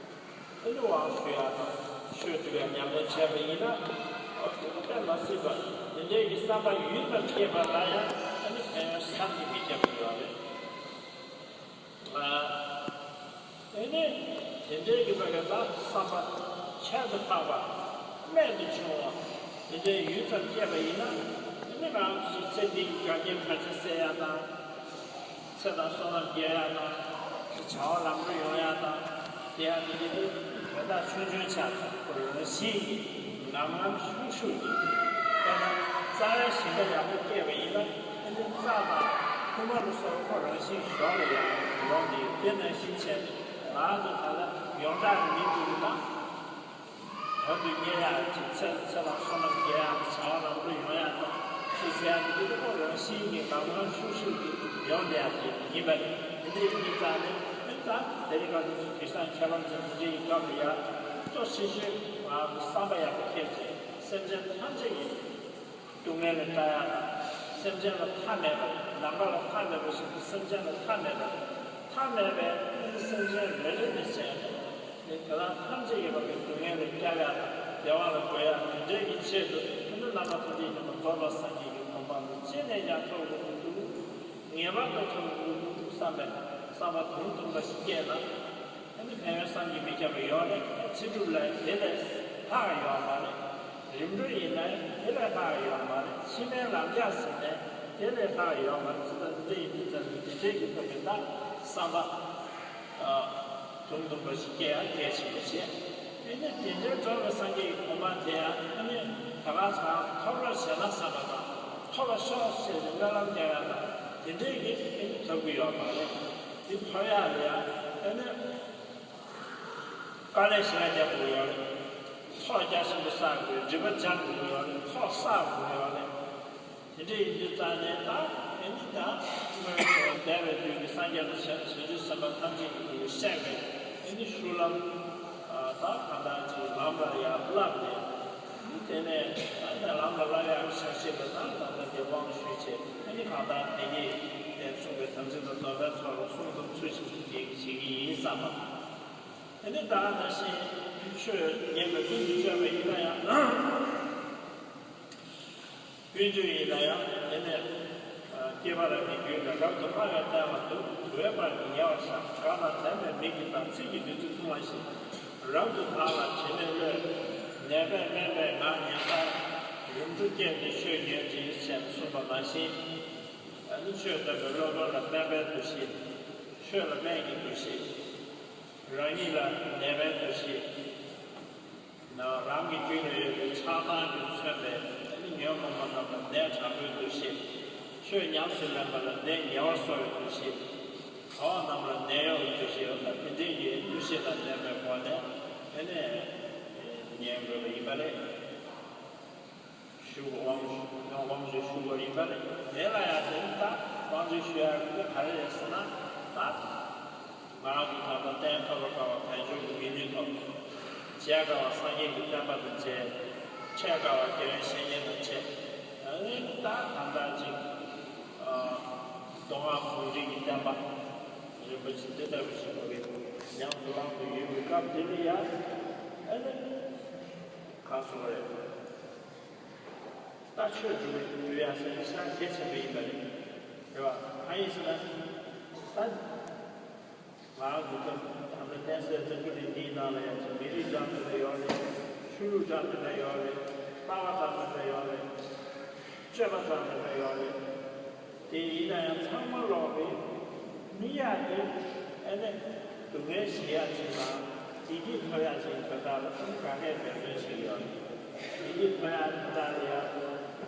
དུ་ཨ་ནི་དབང་ཞུ་ཡག་དང་ཆོས་སྒྲུབ་ཡག་ཉམས་ལེན་བྱས་པ་ཡིན་ན། འོ་དེ་ནི་དཔེ་མ་སྲིད་པ་དེ་འདྲའི་གི་བསམ་པ་ཡུད་ཙམ་སྐྱེས་པ་ལ་ཡང་ཨ་ནི་ཕན་ཡོན་བསམ་གྱིས་མི་ཁྱབ་པ་ཡོད་རེད། ཨ་ནི་དེ་འདྲའི་གི་བ་ག་ད་བསམ་པ་ཁྱད་དུ་འཕགས་པ་རྨད་དུ་བྱུང་བ་དེ་འདྲའི་ཡུད་ཙམ་སྐྱེས་པ་ཡིན་ན། དེ་ནི་རང་གི་ཚེ་འདི་གི་དགའ་ཉེ་བར་ཆད་སེལ་ཡག་དང་། ཚེ་དང་བསོད་ནམས་རྒྱས་ཡག་དང་། བྱ་བ་ལམ་འགྲོ་ཡོང་ཡག་དང་། དེ་ཡང་དེ་འདྲའི་དོན་དག་ཆུང་ཆུང་ཆགས་ཚར་རང་བཞིན་གྱིས། ངམ་ངམ་ཤུགས་ཤུགས་ཀྱིས། དཔེར་ན་རྩ་བའི་ཞིང་ཁ་ཡག་པོ་སྐྱེས་པ་ཡིན་ན། ཨ་ནི་རྩྭ་དང་ཁུག་མ་ལ་སོགས་པ་རང་བཞིན་གཞོགས་ལ་ཡང་ཡོང་གི་ཡོད། དེ་ནང་བཞིན་བྱས་ནས་ང་ཚོ་ད་ལྟ་ཡོངས་གྲགས་ཀྱི་མི་འདུག་ན། དོན་དུ་གཉེར་ཡག་ཅིག་ཚེ་ཚེ་དང་བསོད་ནམས་རྒྱས་ཡག་གི་བྱ་བ་ལམ་འགྲོ་ཡོང་ཡག་དང་ཅིག་ཟེར་ཡག་གི་འདི་ཁོ་རང་བཞིན་གྱིས་ངམ་ངམ་ཤུགས་ཤུགས་ཀྱིས་ཡོང་བསྡད་ཡག་ཅིག་ཡིན་པ་རེད། དེ་འདྲ་ཡིན་དུས་ཙང་ནས་ཨ་ནི་ད་དེ་རིང་ང་ཚོ་དུས་སང་ཁྱད་པར་དུ་འདི་འདྲའི་སྐབས་ལ་ཡ་གཙོ་ཆེ་ཤོས་ང་ཚོ་བསམ་པ་ཡག་པོ་འཁྱེར་བྱས་སེམས་ཅན་ཐམས་ཅད་ཀྱི་སྡུག་བསྔལ་ལས་བསྒྲལ་ཡག་དང་། སེམས་ཅན་ལ་མཐའ་མེད་པ་ནམ་མཁའ་ལ་མཐའ་མེད་པ་བཞིན་དུ་སེམས་ཅན་ལ་མཐའ་མེད་པ། མཐའ་མེད་པའི་སེམས་ཅན་རེ་རེ་ནས་བྱས་ནས་ནི་དེ་དག་ཐམས་ཅད་ཀྱི་བར་གྱི་སྡུག་བསྔལ་ལས་བསྐྱབ་ཡག་དང་བདེ་བ་ལ་འགོད་ཡག་དེ་འདྲའི་གི་ཆེད་དུ་ཨ་ནི་བླ་མ་དེ་འདྲའི་ཉིན་མོ་རྫོགས་པ་སངས་རྒྱས་ཀྱི་གོ་འཕང་དུ་ཅི་ནས་ཀྱང་ཐོབ་དགོས་ཀྱི་འདུག་ངེས་པར་དུ་ཐོབ་དགོས་ཀྱི་འདུག་བསམ་པའི་བསམ་པ་དུང་དུང་འདྲ་ཞིག་སྐྱེས་ན། ཨ་ནི་ཕན་ཡོན་བསམ་གྱིས་མི་ཁྱབ་པ་ཡོད་རེད། ཚེ་སྒྲུབ་ལ་དེ་ལས་ལྷག་ཡོད་མ་རེད། རིམ་གྲོ་ཡིན་ན་དེ་ལས་ལྷག་ཡོད་མ་རེད། ཕྱི་མའི་ལམ་རྒྱགས་ཟིན་ནས་དེ་ལས་ལྷག་ཡོད་མ་རེད། ཅི་ལྟར་འདི་ཡིན་དུས་ཙམ་ནས་དེ་འདྲའི་གི་ཐོག་གི་ད་བསམ་པ་དུང་དུང་འདྲ་ཞིག་སྐྱེ་ཡག་གལ་ཆེན་པོ་བྱས། དེ་ནས་དེ་འདྲའི་རྫོགས་པའི་སངས་རྒྱས་ཀྱི་གོ་འཕང་དེ་ཡང་ཨ་ནི་ད་ག་ཚང་ཐོབ་རོགས་བྱས་ན་བསམ་པ་དང་། ཐོབ་པ་ཤོག་ཅེས་སྨོན་ལམ་རྒྱག་ཡག་དང་དེ་འདྲའི་གི་ཨ་ནི་ཐོབ་ཀྱི་ཡོད་མ་རེད། དེ་ཐོབ་ཡག་ལ་ཡང་ཨ་ནི། དཀའ་ལས་ཞེ་དྲག་རྒྱག་དགོས་ཡོད་རེད། ཚོགས་རྒྱ་ཆེན་པོ་བསགས་དགོས། སྒྲིབ་པ་སྦྱང་དགོས་ཡོད་རེད། ཚོགས་བསགས་དགོས་ཡོད་རེད། དེ་འདྲ་ཡིན་དུས་ཙང་ནས་ད་ཨེ་ནི་ད་སྔོན་བྱོན་འདས་པའི་དུས་ཀྱི་སངས་རྒྱས་དང་བྱང་བྱང་ཆུབ་སེམས་དཔའ་ཐམས་ཅད་ཀྱིས་དེ་བཤད་པའི་ཨེ་ནི་ཤུལ་ལམ་ད་གང་ལྟར་ཅིག་ལམ་ལ་ཡར་བསླབས་ནས། དེ་ནས་ད་ལམ་ལ་བསླབ་ཡག་ཆ་ཤས་ལ་ད་ད་ལྟ་དེ་དབང་ཞུས་བྱས་ཨེ་ནི་གང་ལྟར་དེ་ཉིད་དེ་གསུངས་པའི་དམ་ཚིག་དང་སྡོམ་པའི་ཚོགས་ལ་སྲུང་ཙམ་ཚུལ་བཞིན་དུ་བྱེད་ཀྱི་བྱེད་ཀྱི་ཡིན་བསམ་པ། དེ་ནས་ད་ག་ནང་བཞིན་ཆོས་ཉན་པའི་ཀུན་གྱིས་སྤྱོད་པ་ཡིན་ན་ཡང་། ཀུན་སྤྱོད་ཡིན་ན་ཡང་དེ་ནས་སྐྱེས་པ་རང་གི་རྒྱུད་ལ་རབ་ཏུ་སྨྲ་བའི་བསྟན་པ་འདུལ། དུ་བའི་བར་གྱི་ཉེ་བར་བཞག་དགའ་དང་དྲན་པའི་མིག་གིས་ལྟ། ཚིག་གི་བདུད་རྩི་བཏུང་བ་བཞིན། རབ་ཏུ་བག་ལ་དྲི་མེད་བློས། ནད་པས་སྨན་པའི་ངག་ཉན་པ། རིམ་གྲོ་བསྐྱེད་དེ་ཆོས་ཉན་ཅིང་ཞེས་གསུངས་པ་ནང་བཞིན། ཨ་ནི་ཆོས་སྟོན་པའི་སློབ་དཔོན་ལ་སྨན་པའི་འདུ་ཤེས། ཆོས་ལ་སྨན་གྱི་འདུ་ཤེས། རང་ཉིད་ལ་ནད་པའི་འདུ་ཤེས། ནང་རང་གི་རྒྱུད་ལ་ཡོད་པའི་ཆགས་སྡང་གིས་མཚོན་པའི་ཨ་ནི་ཉོན་མོངས་པ་རྣམས་ལ་ནད་དྲག་པོའི་འདུ་ཤེས། ཆོས་ཉམས་སུ་ལེན་པ་ལ་ནད་ཉེ་བར་གསོ་བའི་འདུ་ཤེས། གྲོགས་རྣམས་ལ་ནད་གཡོག་གི་འདུ་ཤེས། འོ་ད་དེ་འདྲའི་གི་འདུ་ཤེས་དང་ལྡན་པའི་སྒོ་ནས་ཨ་ནི་ཉན་དགོས་པ་ཡིན་པ་རེད། ཞུ་དབང་ཞུ་དབང་ཞུ་ཞུ་དགོས་ཡིན་པ་རེད། དེ་ལ་ཡང་དེ་ནི་ད་དབང་ཞུ་ཞུ་ཡག་གི་ག་རེ་རེད་ཟེར་ན། ད་ང་རང་གི་ད་ལྟ་གཏན་ཐོབ་པར་དཀའ་བ་དལ་འབྱོར་གྱི་མི་ལུས་ཐོབ། མཇལ་དཀའ་བ་སངས་རྒྱས་ཀྱི་བསྟན་པ་དང་མཇལ། འཕྲད་དཀའ་བ་དགེ་བའི་བཤེས་གཉེན་དང་འཕྲད། ཨ་ནི་ད་གང་ལྟར་ཅིག་ཨ་མདོ་ གོང་འདྲིས་ཀྱི་བསྟན་པ་རིན་པོ་ཆེ་འདི་ལྟ་བུ་ཞིག་གི་ཉམས་སུ་བླང་དུ་ཡོད་པའི་སྐབས་དེ་ལ་ཡང་ཨ་ནི་གང་སོང་རེད། ད་ཆོས་སྒྲུབ་སྒྲུབ་ཡག་ཟེར་ན་ཞེ་དྲག་གལ་ཆེན་པོ་ཡིན་པ་རེད། རེད་བ། གང་ཡིན་ཟེར་ན། ད་ང་རང་ཚོ་ད་ལྟ་བསྟན་སྲིད་འཛིན་སྐུ་ཕྲེང་འདིའི་ནང་ལ་ཡང་ཅིག་མི་རིགས་འདྲ་མི་འདྲ་ཡོད་རེད། ཆོས་ལུགས་འདྲ་མི་འདྲ་ཡོད་རེད། ལྟ་བ་འདྲ་མི་འདྲ་ཡོད་རེད། སྤྱོད་པ་འདྲ་མི་འདྲ་ཡོད་རེད། དེ་ཡིན་ན་ཡང་ཚང་མ་ལོག་རེད། མི་ཡག་གི་ཨ་ནི་སྡུག་བསྔལ་ཞི་ཡག་ཅིག་དང་བདེ་སྐྱིད་ཐོབ་ཡག་ཅིག་དེ་དག་ལ་ཀུན་ག་གས་འབད་བརྩོན་བྱེད་ཀྱི་ཡོད་རེད། བདེ་སྐྱིད་ཐོབ་ཡག་དེ་དག་ལ་ཡང་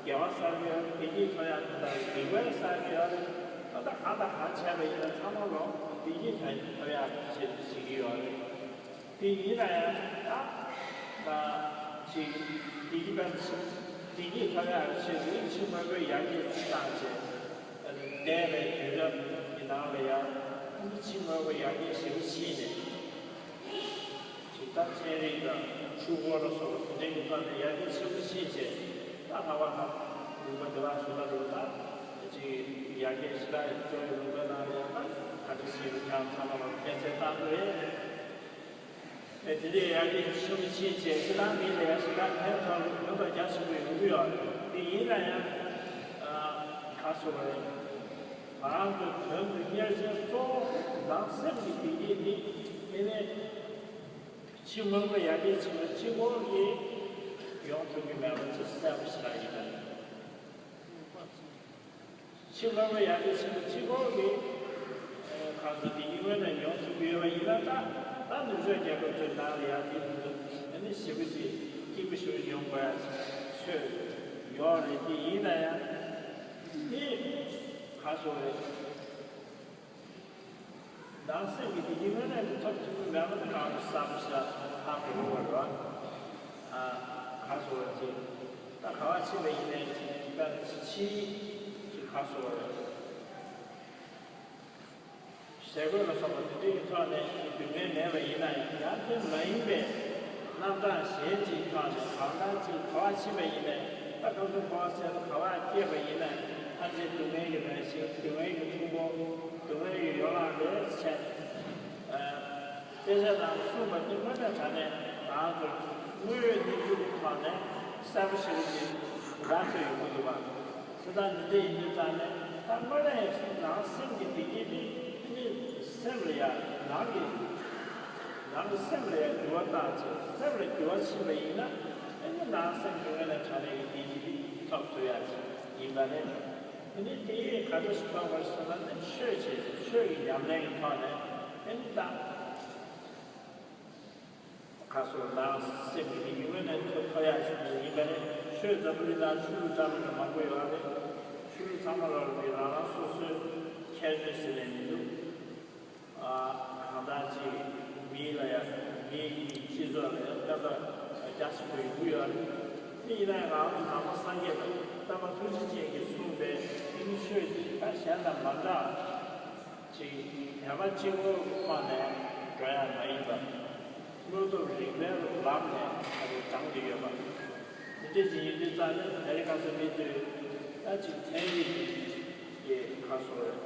དགེ་བ་བསགས་ཀྱི་ཡོད་རེད། བདེ་སྐྱིད་ཐོབ་ཡག་དེ་དག་ལ་སྡིག་པ་བསགས་ཀྱི་ཡོད་རེད། ད་ལྟ་གང་དང་གང་བྱས་པ་ཡིན་ན་ཚང་མ་ལོག་བདེ་སྐྱིད་ཐོབ་ཡག་ཆེད་དུ་བྱེད་ཀྱི་ཡོད་རེད། དེ་ཡིན་ན་ཡང་ད་ཅིག་བདེ་སྐྱིད་པ་ཅིག་བདེ་སྐྱིད་ཐོབ་ཡག་ཆེད་དུ་ཕྱི་དངོས་པོའི་ཡར་རྒྱས་བཏང་བྱས། འདས་པའི་དུས་རབས་ཀྱི་ནང་ལ་ཡང་ཕྱི་དངོས་པོ་ཡར་རྒྱས་ཞེ་པོ་ཕྱིན་ནས། ཅིག་ད་ཚན་རིག་དང་ཆུ་འཁོར་ལ་སོགས་པ་དེ་འདྲའི་གི་ཐོག་ནས་ཡར་རྒྱས་ཆེན་པོ་ཕྱིན་བྱས། ད་ང་བ་ཧ་ལུང་པ་འདི་བ་སུ་ལ་རུང་ད་ཅིག་ཡར་རྒྱས་ཞེ་དྲག་ཡོད་ཀྱི་ལུང་པའི་ནང་ལ་ཡང་ད་ག་འདྲ་ཞིག་རུ་ཀྱང་ཚང་མ་ལ་ཕན་ཚན་བཏང་གི་རེད། ཨེ་དེ་འདྲའི་ཡར་རྒྱས་ཆེན་པོ་ཕྱིན་བྱས་ཞེ་དྲག་མི་ལ་ཡང་ཞེ་དྲག་ཕན་ཐོགས་ལུང་པ་རྒྱ་ཆེན་པོ་ཡོང་གི་ཡོད་རེད། དེ་ཡིན་ན་ཡང་ག་སོ་བ་རེད། ང་རང་ཚོ་དོན་དུ་གཉེར་ཆེན་གཙོ་བོ་ནང་སེམས་ཀྱི་བདེ་སྐྱིད་ནི་དེ་ནས་ཕྱི་དངོས་པོ་ཡར་རྒྱས་ཕྱིན་པ་གཅིག་པོ་གིས་ཡོང་ཐུབ་ཀྱི་མེད་པ་ཅིག་གསལ་པོ་ཞེ་དྲག་ཡིན་པ་རེད། ཕྱི་དངོས་པོ་ཡར་རྒྱས་ཕྱིན་པ་གཅིག་པོ་གིས་གང་ཟག་དེ་ཉིད་དངོས་གནས་ཡོང་ཐུབ་ཀྱི་ཡོད་པ་ཡིན་ན། ད་ད་ནུབ་ཕྱོགས་རྒྱལ་ཁབ་ཚོའི་ནང་ལ་ཡང་དེ་ནི་ཞེ་པོ་ཅིག་སྐྱིད་པོ་ཞེ་པོ་ཡོང་དགོས་ཡ་ཚོད་ཡོད་རེད། དེ་ཡིན་ན་ཡང་དེ་ག་སོ་རེད། ནང་སེམས་ཀྱི་བདེ་སྐྱིད་དངོས་གནས་ཀྱི་ཐོབ་ཐུབ་ཀྱི་མེད་པ་ནི་གང་རུང་བསམ་བྱ་ཧ་གོ་གི་རེད་བ། ཨ་ག་སོ་རེད་ཅེས། ད་ག་བ་ཕྱིན་པ་ཡིན་ནའི་ཅིག་དཔེར་ན་ཕྱིའི་ཅིག་ག་སོ་རེད། ཟས་གོས་ལ་སོགས་པ་དེ་འདྲའི་ཐོག་ནས་སྡུག་བསྔལ་མེད་པ་ཡིན་ན་ཡང་། ཡང་དེ་མ་ཡིན་པའི་རྣམ་གྲངས་གཞན་གྱི་ཐོག་ནས་གང་ལྟར་ཅིག་ག་བ་ཕྱིན་པ་ཡིན་ནའི། ད་ཁམས་གསུམ་འཁོར་བ་ཚེ་ལ་ག་བ་སྐྱེས་པ་ཡིན་ནའི། ཕན་ཚུན་སྡུག་བསྔལ་གྱི་རང་བཞིན། སྡུག་བསྔལ་གྱི་ཕུང་པོ། སྡུག་བསྔལ་གྱི་ཡོ་ལང་ལས་ཆེ། ཨ་དཔེ་ཆ་ནང་གསུངས་པ་དེ་དངོས་གནས་དྲང་གནས་ང་ཚོར་དངོས་ཡོད་གནས་ཚུལ་གྱི་ཐོག་ནས་གསལ་པོ་ཞེ་པོ་ཅིག་ར་འཕྲོད་ཡོང་གི་འདུག་བ། དེ་དག་འདི་འདྲ་ཡིན་དུས་ཙང་ནས། ད་དངོས་གནས་ནང་སེམས་ཀྱི་བདེ་སྐྱིད་དེ་ནི་སེམས་ལ་ཡང་ནང་གི་ནང་གི་སེམས་ལ་ཡང་འགྱུར་བ་བཏང་ཚེ། སེམས་ལ་འགྱུར་བ་ཕྱིན་པ་ཡིན་ན། ཨེ་ནི་ནང་སེམས་ཀྱི་དངོས་གནས་དྲང་གནས་ཀྱི་བདེ་སྐྱིད་དེ་ཐོབ་ཐུབ་ཡག་ཅིག་ཡིན་པ་རེད། དེ་ནི་དེ་ག་འདྲ་ཞིག་ཐོབ་དགོས་ཟེར་ན། ནི་ཆོས་བྱས་ཏེ་ཆོས་ཀྱི་ཉམས་ལེན་གྱི་ཐོག་ནས་ཨེ་ནི་ད། ཁ་སོ་ནང་སེམས་ཀྱི་བདེ་སྐྱིད་དངོས་གནས་ཐོབ་ཐུབ་ཡག་ཞིག་ཡིན་པ་རེད། ཆོས་འཛམ་བུ་གླིང་ནང་ཆོས་ལུགས་འདྲ་མི་འདྲ་མང་པོ་ཡོད་རེད། ཆོས་ལུགས་ཚང་མ་ལ་རེད། རང་རང་སོ་སོའི་ཁྱད་ཆོས་ཟེར་ནས་མི་འདུག་ཨ་གང་ལྟར་ཅིག་མི་ལ་ཡང་མིའི་སྤྱི་ཚོགས་ལ་ཡང་དཔེ་ཁ་རྒྱ་ཆེན་པོ་ཡོང་གི་ཡོད་རེད། དེ་ཡིན་ན་ཡང་ང་ཚོ་ནང་པ་སངས་རྒྱས་དང་པདྨ་ཐུགས་རྗེ་ཅན་གྱིས་གསུངས་པའི་ཨེ་ནི་ཆོས་འདི་ད་གཞན་དང་མ་འདྲ། ཅིག་དད་པ་གཅིག་པོ་གི་ཐོག་ནས་འགྲོ་ཡ་མ་ཡིན་པར། དངོས་སྟོབས་རིགས་པའི་ལམ་ནས་ད་རེས་སྦྱངས་ཏེ་ཡོད་པ། འདི་འདྲ་ཅིག་ཡིན་དུས་ཙང་ནས། ད་རེས་ཁ་སང་མི་ཚོས་ད་ཅིག་ཚན་རིག་གི་ཁ་སོ་རེད།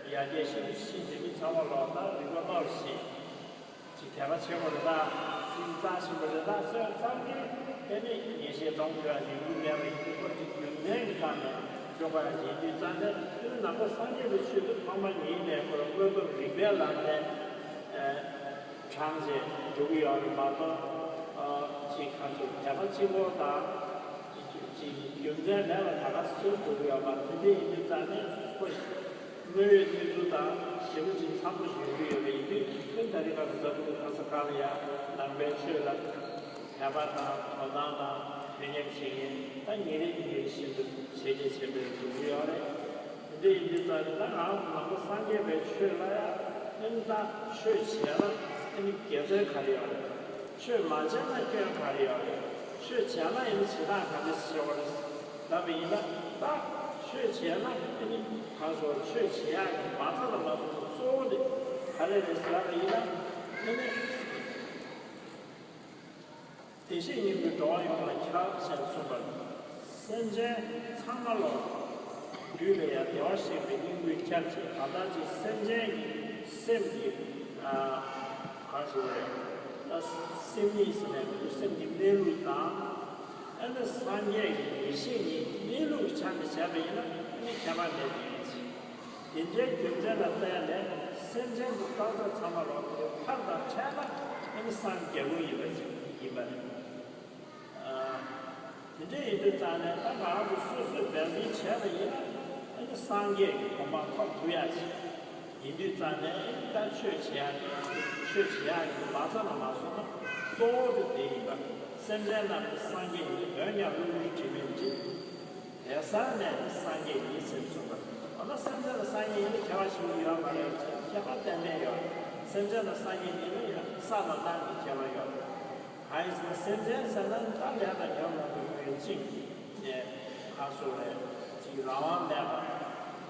ཡར་རྒྱས་ཤིན་ཏུ་ཕྱིན་ཏེ་མི་ཚང་མ་ལོག་ད་རིག་པ་རྣོ་བ་ཞིག་ཅིག་དད་པ་ཆེན་པོ་རེད་ད། ཅིག་རྩ་ཆེན་པོ་རེད་ད་ཟེར་ཙམ་གྱིས་དེ་ནི་ངེས་ཤེས་གདོང་ཐུག་ཡ་ཡོང་གི་མེད་པ་ཡིན་དུས། ཁོ་ཅིག་རྒྱུ་མཚན་གྱི་ཐོག་ནས་འཇོག་པ་ཡིན་དུས་ཙང་ནས། དེ་ནི་ནང་པ་སངས་རྒྱས་པའི་ཆོས་དེ་ཐོག་མ་ཉིད་ནས་ཁོ་རང་དངོས་སྟོབས་རིགས་པའི་ལམ་ནས་ཨ་དྲངས་བྱས་འགྲོ་གི་ཡོད་རེད་མ་གཏོགས། ཨ་ཅིག་ཁ་ཚུར་དད་པ་གཅིག་པོ་དང་ཅིག་རྒྱུ་མཚན་མེད་པ་ད་ག་སེ་འགྲོ་གི་ཡོད་མ་རེད། དེ་འདྲ་ཡིན་དུས་ཙང་ནས་ཁོ་དངོས་ཡོད་གནས་ཚུལ་དང་ཞེ་པོ་ཅིག་འཚམ་པོ་ཞིག་ཡོང་གི་ཡོད་པ་ཡིན་དུས། ཁྱོད་ད་རེས་ཁ་སང་འཛམ་བུ་གླིང་ག་ས་ག་ལ་ཡང་ནང་པའི་ཆོས་ལ་དད་པ་དང་དོ་སྣང་དང་དོན་གཉེར་བྱེད་མཁན་ད་ཉིན་རེ་ཉིན་རེ་བཞིན་དུ་ཇེ་ཆེ་ཇེ་ཆེར་འགྲོ་གི་ཡོད་རེད། དེ་འདྲ་ཡིན་དུས་ཙང་ནས། ད་ང་རང་ཚོ་ནང་པ་སངས་རྒྱས་པའི་ཆོས་ལ་ཡང་ཨེ་ནི་ད་ཆོས་བྱས་ན་ཨེ་ནི་དགེ་མཚན་ག་རེ་ཡོད་རེད། ཆོས་མ་བྱས་ན་སྐྱོན་ག་རེ་ཡོད་རེད། ཆོས་བྱས་ན་ཨེ་ནི་བྱེད་སྟངས་ག་འདྲ་ཞིག་བྱེད་དགོས་རེད་ལབ་པ་ཡིན་ན། ད་ཆོས་བྱས་ན་ཨེ་ནི་གང་ཟེར། ཆོས་བྱེད་ཡག་གི་མ་རྩ་དང་མ་རྩ་གཙོ་བོ་དེ་ག་རེ་རེད་ཟེར་ལབ་པ་ཡིན་ན། ཨེ་ནི་བདེ་གཤེགས་སྙིང་པོས་འགྲོ་བ་ཡོངས་ལ་ཁྱབ་ཞེས་གསུངས་པ་ལས། སེམས་ཅན་ཚང་མ་ལོག་རྒྱུད་ལ་ཡང་བདེ་བར་གཤེགས་པའི་སྙིང་པོའི་ཁྱབ་བྱེད་གང་ལྟར་གྱི་སེམས་ཅན་གྱི་སེམས་ཀྱི་ཨ་གང་ཞིག་རེད། ཨ་སེམས་ཉིད་ཟེར་ནས་མི་འདུག་སེམས་ཀྱི་གནས་ལུགས་དང་། ཨ་ནི་སངས་རྒྱས་ཀྱི་ཡེ་ཤེས་ཉིད་ཀྱི་གནས་ལུགས་ཀྱི་ཆ་ནས་བྱས་པ་ཡིན་ན་ཨ་ནི་ཁྱད་པར་མེད་པའི་ཡིན་ཞིང་། དེ་འདྲའི་རྒྱུ་མཚན་ལ་བརྟེན་ནས་སེམས་ཅན་དུ་བཏགས་ཚད་ཚང་མ་ལོག་པའི་ཕར་དང་ཕྲལ་ན་ཨ་ནི་སངས་རྒྱས་ལུང་ཡིན་པ་ཞིག་ཡིན་པ་རེད། དེ་འདྲ་ཡིན་དུས་ཙང་ནས་ད་ང་རང་ཚོ་སོ་སོས་འབད་བརྩོན་བྱས་པ་ཡིན་ན་ཨ་ནི་སངས་རྒྱས་ཀྱི་གོ་འཕང་ཐོབ་ཐུབ་ཡ་ཞིག་ཡིན་དུས་ཙང་ནས་ཨ་ནི་ད་ཆོས་བྱེད་ཡ་གི་ཆོས་བྱེད་ཡ་གི་མ་རྩ་ལ་མ་སོང་ན་གཙོ་བོ་དེ་དེ་ཡིན་པ། སེམས་ཅན་རྣམས་ནི་སངས་རྒྱས་ཡིན། འོན་ཀྱང་གློ་བུར་དྲི་མས་འདྲིས། དེང་སང་ནས་ནི་སངས་རྒྱས་ཡིན་ཟེར་གསུངས་པ། འོ་ན་སེམས་ཅན་ལ་སངས་རྒྱས་ཡིན་ན་ཁྱད་པར་ཞིག་ཡོད་མ་རེད། ཁྱད་པར་ཏན་ཏན་ཡོད། སེམས་ཅན་ལ་སངས་རྒྱས་ཡིན་ན་ཡང་ས་དང་གནམ་གྱི་ཁྱད་པར་ཡོད། གང་ཡིན་ཟེར་ན་སེམས་ཅན་ཟེར་ན་ད་ལས་དང་ཉོན་མོངས་པའི་དབང་གིས་བཅིངས་ནས་ཁ་སོ་རེད། ཅིག་རང་དབང་མེད་པ།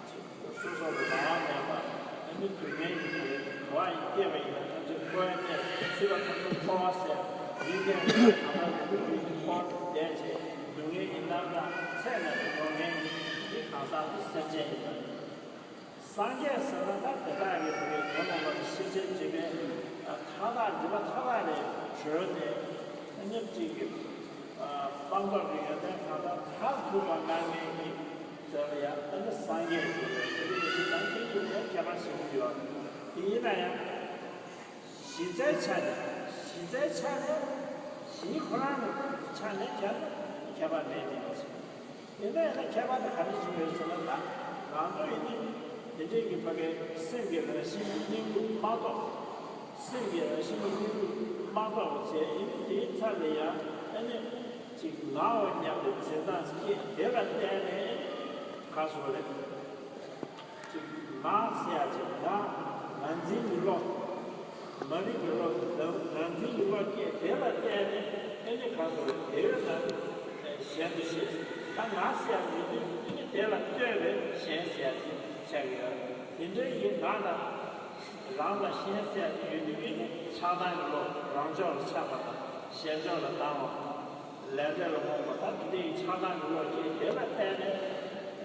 ཅིག་སོ་སོ་ལ་རང་དབང་མེད་པ། ཨ་ནི་སྡུག་བསྔལ་གྱི་ཁོར་ཡུག་གི་བ་ཡིས་བསྐྱེད་པ་ཡིན་ན་ཐམས་ཅད་འཁོར་བའི་གནས་སུ་སྲིད་པ་ཐམས་ཅད་འཁོར་བ་ཟེར་ཡིན་ནས་གང་ལྟར་རིང་པོ་རིང་པོ་འཁོར་དུ་བསྡད་བྱས་སྡུག་བསྔལ་གྱི་རྣམ་གྲངས་ཚད་མེད་པ་མྱོང་མཁན་གྱི་གང་ཟག་དེ་སེམས་ཅན་ཡིན་པ། སངས་རྒྱས་ཟེར་ན་ད་དེ་དག་གི་བུ་གའི་ཉོན་མོངས་པ་དང་ཤེས་བྱའི་སྒྲིབ་པའི་མཐའ་དག་སྒྲིབ་པ་མཐའ་དག་ལས་གྲོལ་ནས་སྙོམས་འཇུག་གི་སྤངས་རྟོགས་ཀྱི་ཡོན་ཏན་གང་དག་མཐར་ཐུག་པ་གནང་མཁན་གྱི་ཟེར་བ་ཡང་ཨ་ནི་སངས་རྒྱས་ཀྱི་ཡོན་ཏན་དེ་ཡིན་ཙང་དེ་ཡིན་ནའི་ཁྱད་པར་ཞེ་པོ་ཡོད། དེ་ཡིན་ན་ཡང་གཞི་རྩའི་ཆ་ནས་གཞི་རྩའི་ཆ་ནས་གཞི་ཁོ་རང་གི་ཆ་ནས་ཁྱད་ཁྱད་པར་མེད་དེ་ཡིན་ཞིང་། དེ་ནས་ཡང་ན་ཁྱད་པར་དེ་ག་རེ་བྱུང་ཡོད་ཟེར་ན། ད་ང་ཚོ་ཡིན་ན་དེ་འདྲའི་གི་ཕ་གའི་སེམས་ཀྱི་རང་བཞིན་གྱི་སྙིང་པོ་མ་རྟོགས། སེམས་ཀྱི་རང་བཞིན་གྱི་སྙིང་པོ་མ་རྟོགས་པ་བྱས་ཡིན་ན་དེའི་ཚབ་ལ་ཡང་ཨ་ནི་ཅིག་ངའོ་སྙམ་པའི་འཛིན་སྟངས་སྐྱེས། དེ་ལ་བརྟེན་ནས་ག་སོ་རེད། ཅིག་ང་ཟེར་ཡ་ཅིག་ང་ང་འཛིན་གྱི་བློ། མ་རིག་པའི་བློ་དང་ང་འཛིན་གྱི་བློ་སྐྱེས། དེ་ལ་བརྟེན་ནས་ཨེ་ནི་ག་སོ་རེད། དེ་བས་ན་གཞན་དུ་ཤེས། ད་ང་ཟེར་ཡ་མི་འདུག་ཨེ་ནི་དེ་ལ་ལྟོས་པའི་གཞན་ཟེར་ཡ་ཅིག་ཆགས་ཡོད། དེ་འདྲ་ཡིན་ང་ལ་རང་དང་གཞན་ཟེར་ཡ་ཡོད་དུས་ཨེ་ནི་ཆགས་སྡང་གི་བློ་རང་ཕྱོགས་ལ་ཆགས་པ་དང་གཞན་ཕྱོགས་ལ་སྡང་བ། ལས་འབྲས་ལ་རྨོངས་པ་དང་དེ་འདྲ་ཡི་ཆགས་སྡང་གི་བློ་སྐྱེས། དེ་ལ་བརྟེན་ནས་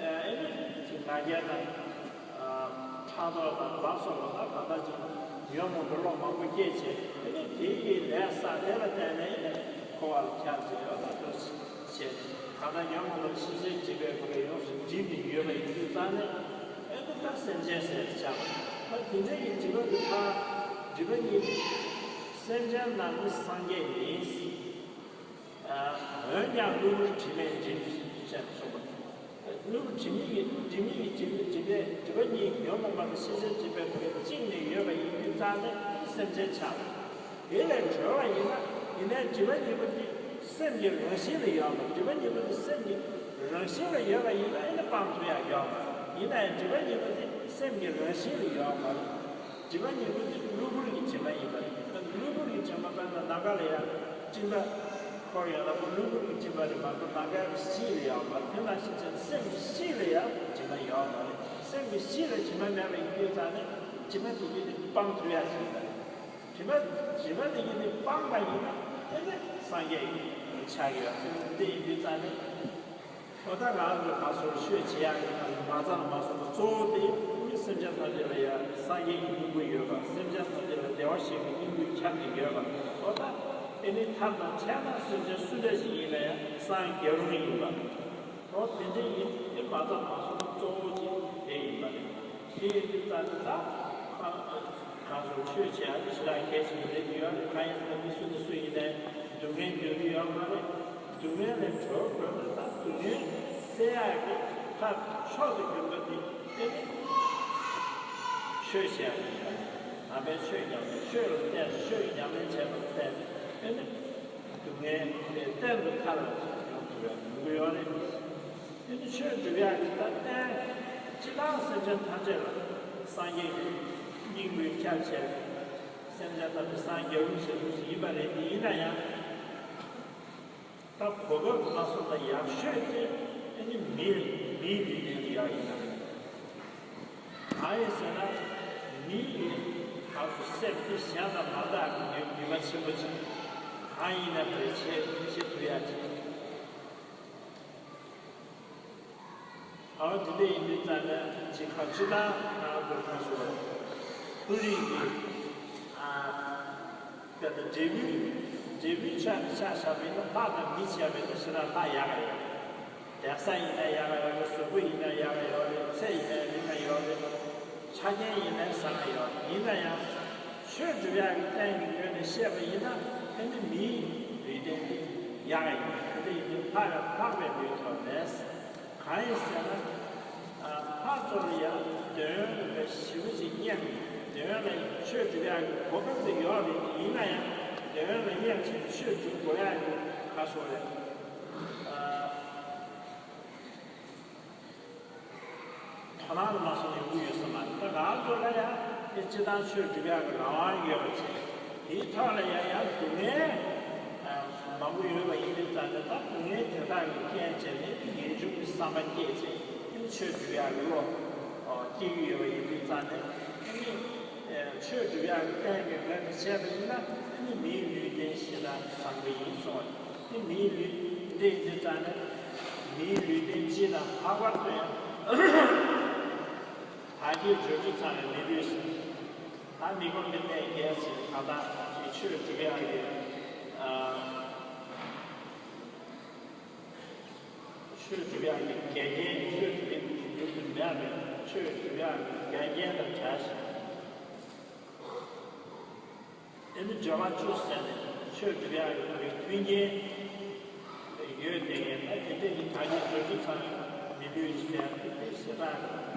ཨེ་ནི་ཅིག་ང་རྒྱལ་དང་ཕྲག་དོག་དང་ལ་སོགས་པ་དང་ད་ལྟ་ཅིག་ཉོན་མོངས་པའི་བློ་མང་པོ་སྐྱེས་བྱས། ཨེ་ནི་དེ་ཡི་ལས་བསགས། དེ་ལ་བརྟེན་ནས་ཨེ་ནི་འཁོར་བ་ལ་འཁྱམས་བྱས་ཡོད་ད་དོ་བྱས། ད་ལྟ་ཉོན་མོངས་པ་ཤེས་བྱའི་སྒྲིབ་པའི་སྒོ་ལས་ཡོངས་སུ་སྒྲིབ་ནས་ཡོད་པ་ཡིན་དུས་ཙང་ནས་ཨེ་ནི་ད་སེམས་ཅན་ཟེར་ཆགས་པ། ད་དེ་འདྲ་ཡི་སྒྲིབ་པ་དེ་ཕར་སྒྲིབ་པ་ཉིད་སེམས་ཅན་རྣམས་ནི་སངས་རྒྱས་ཡིན། འོན་ཀྱང་གློ་བུར་དྲི་མས་འདྲིས་ཟེར་གསུངས་པ། གློ་བུར་དྲི་མ་གི་དྲི་མ་གི་དྲི་མ་དྲི་མས་སྒྲིབ་པ་གཉིས་ཉོན་མོངས་པ་དང་ཤེས་བྱའི་སྒྲིབ་པའི་སྒོ་ནས་བཅིངས་ནས་ཡོད་པ་ཡིན་དུས་ཙང་ནས་སེམས་ཅན་ཆགས། དེ་ལས་གྲོལ་བ་ཡིན་ན་ཡིན་ནའི་སྒྲིབ་པ་གཉིས་པོ་དེ་སེམས་ཀྱི་རང་བཞིན་ལ་ཡོད་པ། སྒྲིབ་པ་གཉིས་པོ་དེ་སེམས་ཀྱི་རང་བཞིན་ལ་ཡོད་པ་ཡིན་ན་ཨེ་ནི་སྤང་ཐུབ་ཡག་ཡོད་མ་རེད། ཡིན་ནའི་སྒྲིབ་པ་གཉིས་པོ་དེ་སེམས་ཀྱི་རང་བཞིན་ལ་ཡོད་མ་རེད། སྒྲིབ་པ་གཉིས་པོ་དེ་གློ་བུར་གྱི་དྲི་མ་ཡིན་པ་རེད། ད་གློ་བུར་གྱི་དྲི་མ་དཔེར་ན་ནམ་མཁའ་ལ་ཡང་སྤྲིན་པ་འཁོར་ཡོད་ན་གློ་བུར་གྱི་དྲི་མ་རེད་མ་གཏོགས་ནམ་མཁའི་གཞི་ལ་ཡོད་མ་རེད། དེ་ནང་བཞིན་བྱས་ན་སེམས་ཀྱི་གཞི་ལ་ཡང་དྲི་མ་ཡོད་མ་རེད། སེམས་ཀྱི་གཞི་ལ་དྲི་མ་མེད་པ་ཡིན་དུས་ཙང་ནས་དྲི་མ་དེ་གྱིས་དེ་སྤང་ཐུབ་ཡག་ཅིག་ཡིན་པ་རེད། དྲི་མ་དྲི་མ་དེ་གྱིས་དེ་སྤངས་པ་ཡིན་ན་དེ་ནི་སངས་རྒྱས་ཡིན་ཆགས་ཀྱི་ཡོད། དེ་ཡིན་དུས་ཙང་ནས། འོ་ད་ང་ཚོ་ང་ཚོར་ཆོས་བྱེད་ཡག་གི་ང་ཚོ་མ་རྩ་ལ་མ་སོང་བ་གཙོ་བོ་དེ་མི་སེམས་ཅན་ཐམས་ཅད་ལ་ཡང་སངས་རྒྱས་ཀྱི་སྙིང་པོ་ཡོད་པ། སེམས་ཅན་ཐམས་ཅད་ལ་བདེ་བར་གཤེགས་པའི་སྙིང་པོས་ཁྱབ་ནས་ཡོད་པ། འོ་ད་དེ་ནི་ཐར་དང་འཕྲད་ན་སེམས་ཅན་སུ་འདྲ་ཞིག་ཡིན་ན་ཡང་སངས་རྒྱས་རུང་ཡིན་པ། འོ་དེ་འདྲ་ཡིན་དེ་མ་རྩ་མ་སོང་བ་གཙོ་བོ་ཅིག་དེ་ཡིན་པ་རེད། དེ་ཡིན་དུས་ཙང་ནས་ད་ཁ་ང་ཚོ་ཆོས་བྱེད་ཡག་དེ་ཞེ་དྲག་གལ་ཆེན་པོ་རེད་ཡོད་རེད། གང་ཡིན་ཟེར་ན་མི་སུ་དང་སུ་ཡིན་ནའི་སྡུག་བསྔལ་འདོད་ཀྱི་ཡོད་མ་རེད། སྡུག་བསྔལ་ལས་གྲོལ་དགོས་ན་ད་སྡུག་བསྔལ་སེལ་ཡག་གི་ཐབས་མཆོག་ཏུ་གྱུར་པ་དེ་དེ་ནི་ཆོས་བྱེད་ཡག་རེད། དམ་པའི་ཆོས་ཉམས་ལེན། ཆོས་ལ་བརྟེན་ནས་ཆོས་ཀྱི་ཉམས་ལེན་བྱས་པ་ལ་བརྟེན་ནས་དེ་ནི་སྡུག་བསྔལ་ལས་གཏན་དུ་ཐར་བ་ཞིག་ཡོང་ཐུབ་ཡག་ཡོང་གི་ཡོད་རེད། དེ་ནི་ཆོས་སྒྲུབ་ཡག་གི་ད་རྟེན་སྤྱིར་བཏང་སེམས་ཅན་ཐམས་ཅད་ལ་སངས་རྒྱས་ཀྱི་སྙིང་པོས་ཁྱབ་བྱས་སེམས་ཅན་ཐམས་ཅད་སངས་རྒྱས་རུང་ཞེས་གསུངས་ཤིག་ཡིན་པ་རེད། དེ་ཡིན་ན་ཡང་ད་གོ་སྐབས་མ་སོང་ན་ཡག་ཤོས་དེ་ཨ་ནི་མི་མིའི་ལུས་རྟེན་ལ་ཡག་ཡིན་ན་རེད། གང་ཡིན་ཟེར་ན་མི་ཡི་ང་ཚོ་སེམས་དེ་གཞན་ལ་མ་བརྟགས་ཀྱི་ཉོན་མོངས་པ་ཆེན་པོ་ཅིག་གང་ཡིན་ན་རེད་བྱས་མི་བྱེད་ཐུབ་ཡག་ཅིག་ཨོ་དེ་འདྲ་ཡིན་དུས་ཙང་ནས་ཅིག་ག་ཅི་ལྟར་ང་ཚོ་ཁ་ཤོར་ཀུན་རིག་གི་ཨ་དཔེར་ན་འབྲས་བུའི་འབྲས་བུའི་ཆ་ནས་ཆ་བཞག་པ་ཡིན་ན་ལྷ་དང་མི་བྱས་པ་ཡིན་ན་ཞེ་དྲག་ལྷ་ཡག་ག་ཡོད། དེང་སང་ཡིན་ན་ཡག་ག་ཡོད་རེད། གཟུགས་པོ་ཡིན་ན་ཡག་ག་ཡོད་རེད། ཚེ་ཡིན་ན་རིང་ག་ཡོད་རེད། ཆ་རྐྱེན་ཡིན་ན་བཟང་ག་ཡོད་རེད། ཡིན་ན་ཡང་ཆོས་སྒྲུབ་ཡག་གི་རྟེན་གྱི་ངོས་ནས་བཤད་པ་ཡིན་ན་ཨ་ནི་མིའི་ལུས་རྟེན་དེ་ཡག་ག་ཡིན། དེ་འདྲ་ཡིན་དུས་ལྷ་ཡང་ལྷག་པའི་ལུས་ཐོབ་མེད། གང་ཡིན་ཟེར་ན། ཨ་ལྷ་ཚོ་ལ་ཡང་འདོད་ཡོན་ཞེ་པོ་ཅིག་སྙེག་འདོད་ཡོན་ལ་ཆོས་སྒྲུབ་ཡག་གི་གོ་སྐབས་དེ་ཡོད་རེད། ཡིན་ན་ཡང་འདོད་ཡོན་ལ་སྙེག་བྱས་ནས་ཆོས་སྒྲུབ་དགོས་ཡག་གི་ག་སོ་རེད། ཨ་དོ་སྣང་ལ་མ་སོང་ཡོང་གི་ཡོད་ས་མ་རེད། ད་ང་ཚོ་ལ་ཡང་དེ་སྤྱིར་བཏང་ཆོས་སྒྲུབ་ཡག་གི་རང་དབང་ཡོད་པ་བྱས། དེའི་ཐོག་ལ་ཡང་ཡང་སྡུག་བསྔལ་མང་པོ་ཡོད་པ་ཡིན་དུས་ཙང་ནས། ད་སྡུག་བསྔལ་དེ་དག་གི་རྐྱེན་བྱས་ནས་ངེས་འབྱུང་གི་བསམ་པ་སྐྱེས་བྱས་ཨ་ནི་ཆོས་སྒྲུབ་ཡག་གི་བློ་སྐྱེ་གི་ཡོད་པ་ཡིན་དུས་ཙང་ནས། ཨ་ནི་ཆོས་སྒྲུབ་ཡག་གི་རྟེན་གྱི་ངོས་ནས་བྱས་པ་ཡིན་ན་ཨ་ནི་མིའི་ལུས་རྟེན་ཞེ་དྲག་བཟང་པོ་ཡིན་གསུངས་པ་རེད། ཨ་ནི་མིའི་ལུས་རྟེན་དེ་ཙང་ནས་མིའི་ལུས་རྟེན་སྤྱི་དང་ལྷག་པར་དུ་ཡང་བདག་གི་སྦྱོར་བཅོས་ཚང་བའི་མི་ལུས་ཤིང་། ད་མི་ཁོམ་པའི་གནས་བརྒྱད་ཟེར་གང་ལྟར་ཆོས་སྒྲུབ་ཡག་གི་ཨ་ཆོས་སྒྲུབ་ཡག་གི་འགལ་རྐྱེན། ཆོས་སྒྲུབ་ཡག་གི་མྱུར་དུ་མེད་པའི་ཆོས་སྒྲུབ་ཡག་གི་འགལ་རྐྱེན་དང་བྲལ་ཞིང་། ཨ་ནི་སྦྱོར་བ་བཅུ་ཟེར་ནས་ཆོས་སྒྲུབ་ཡག་གི་མཐུན་རྐྱེན་ཡོད་དེ། ད་དེ་འདྲ་གི་བདག་གི་སྦྱོར་བཅོས་ཚང་བའི་མི་ལུས་ཟེར་ཡག་དེ་ཞེ་དྲག་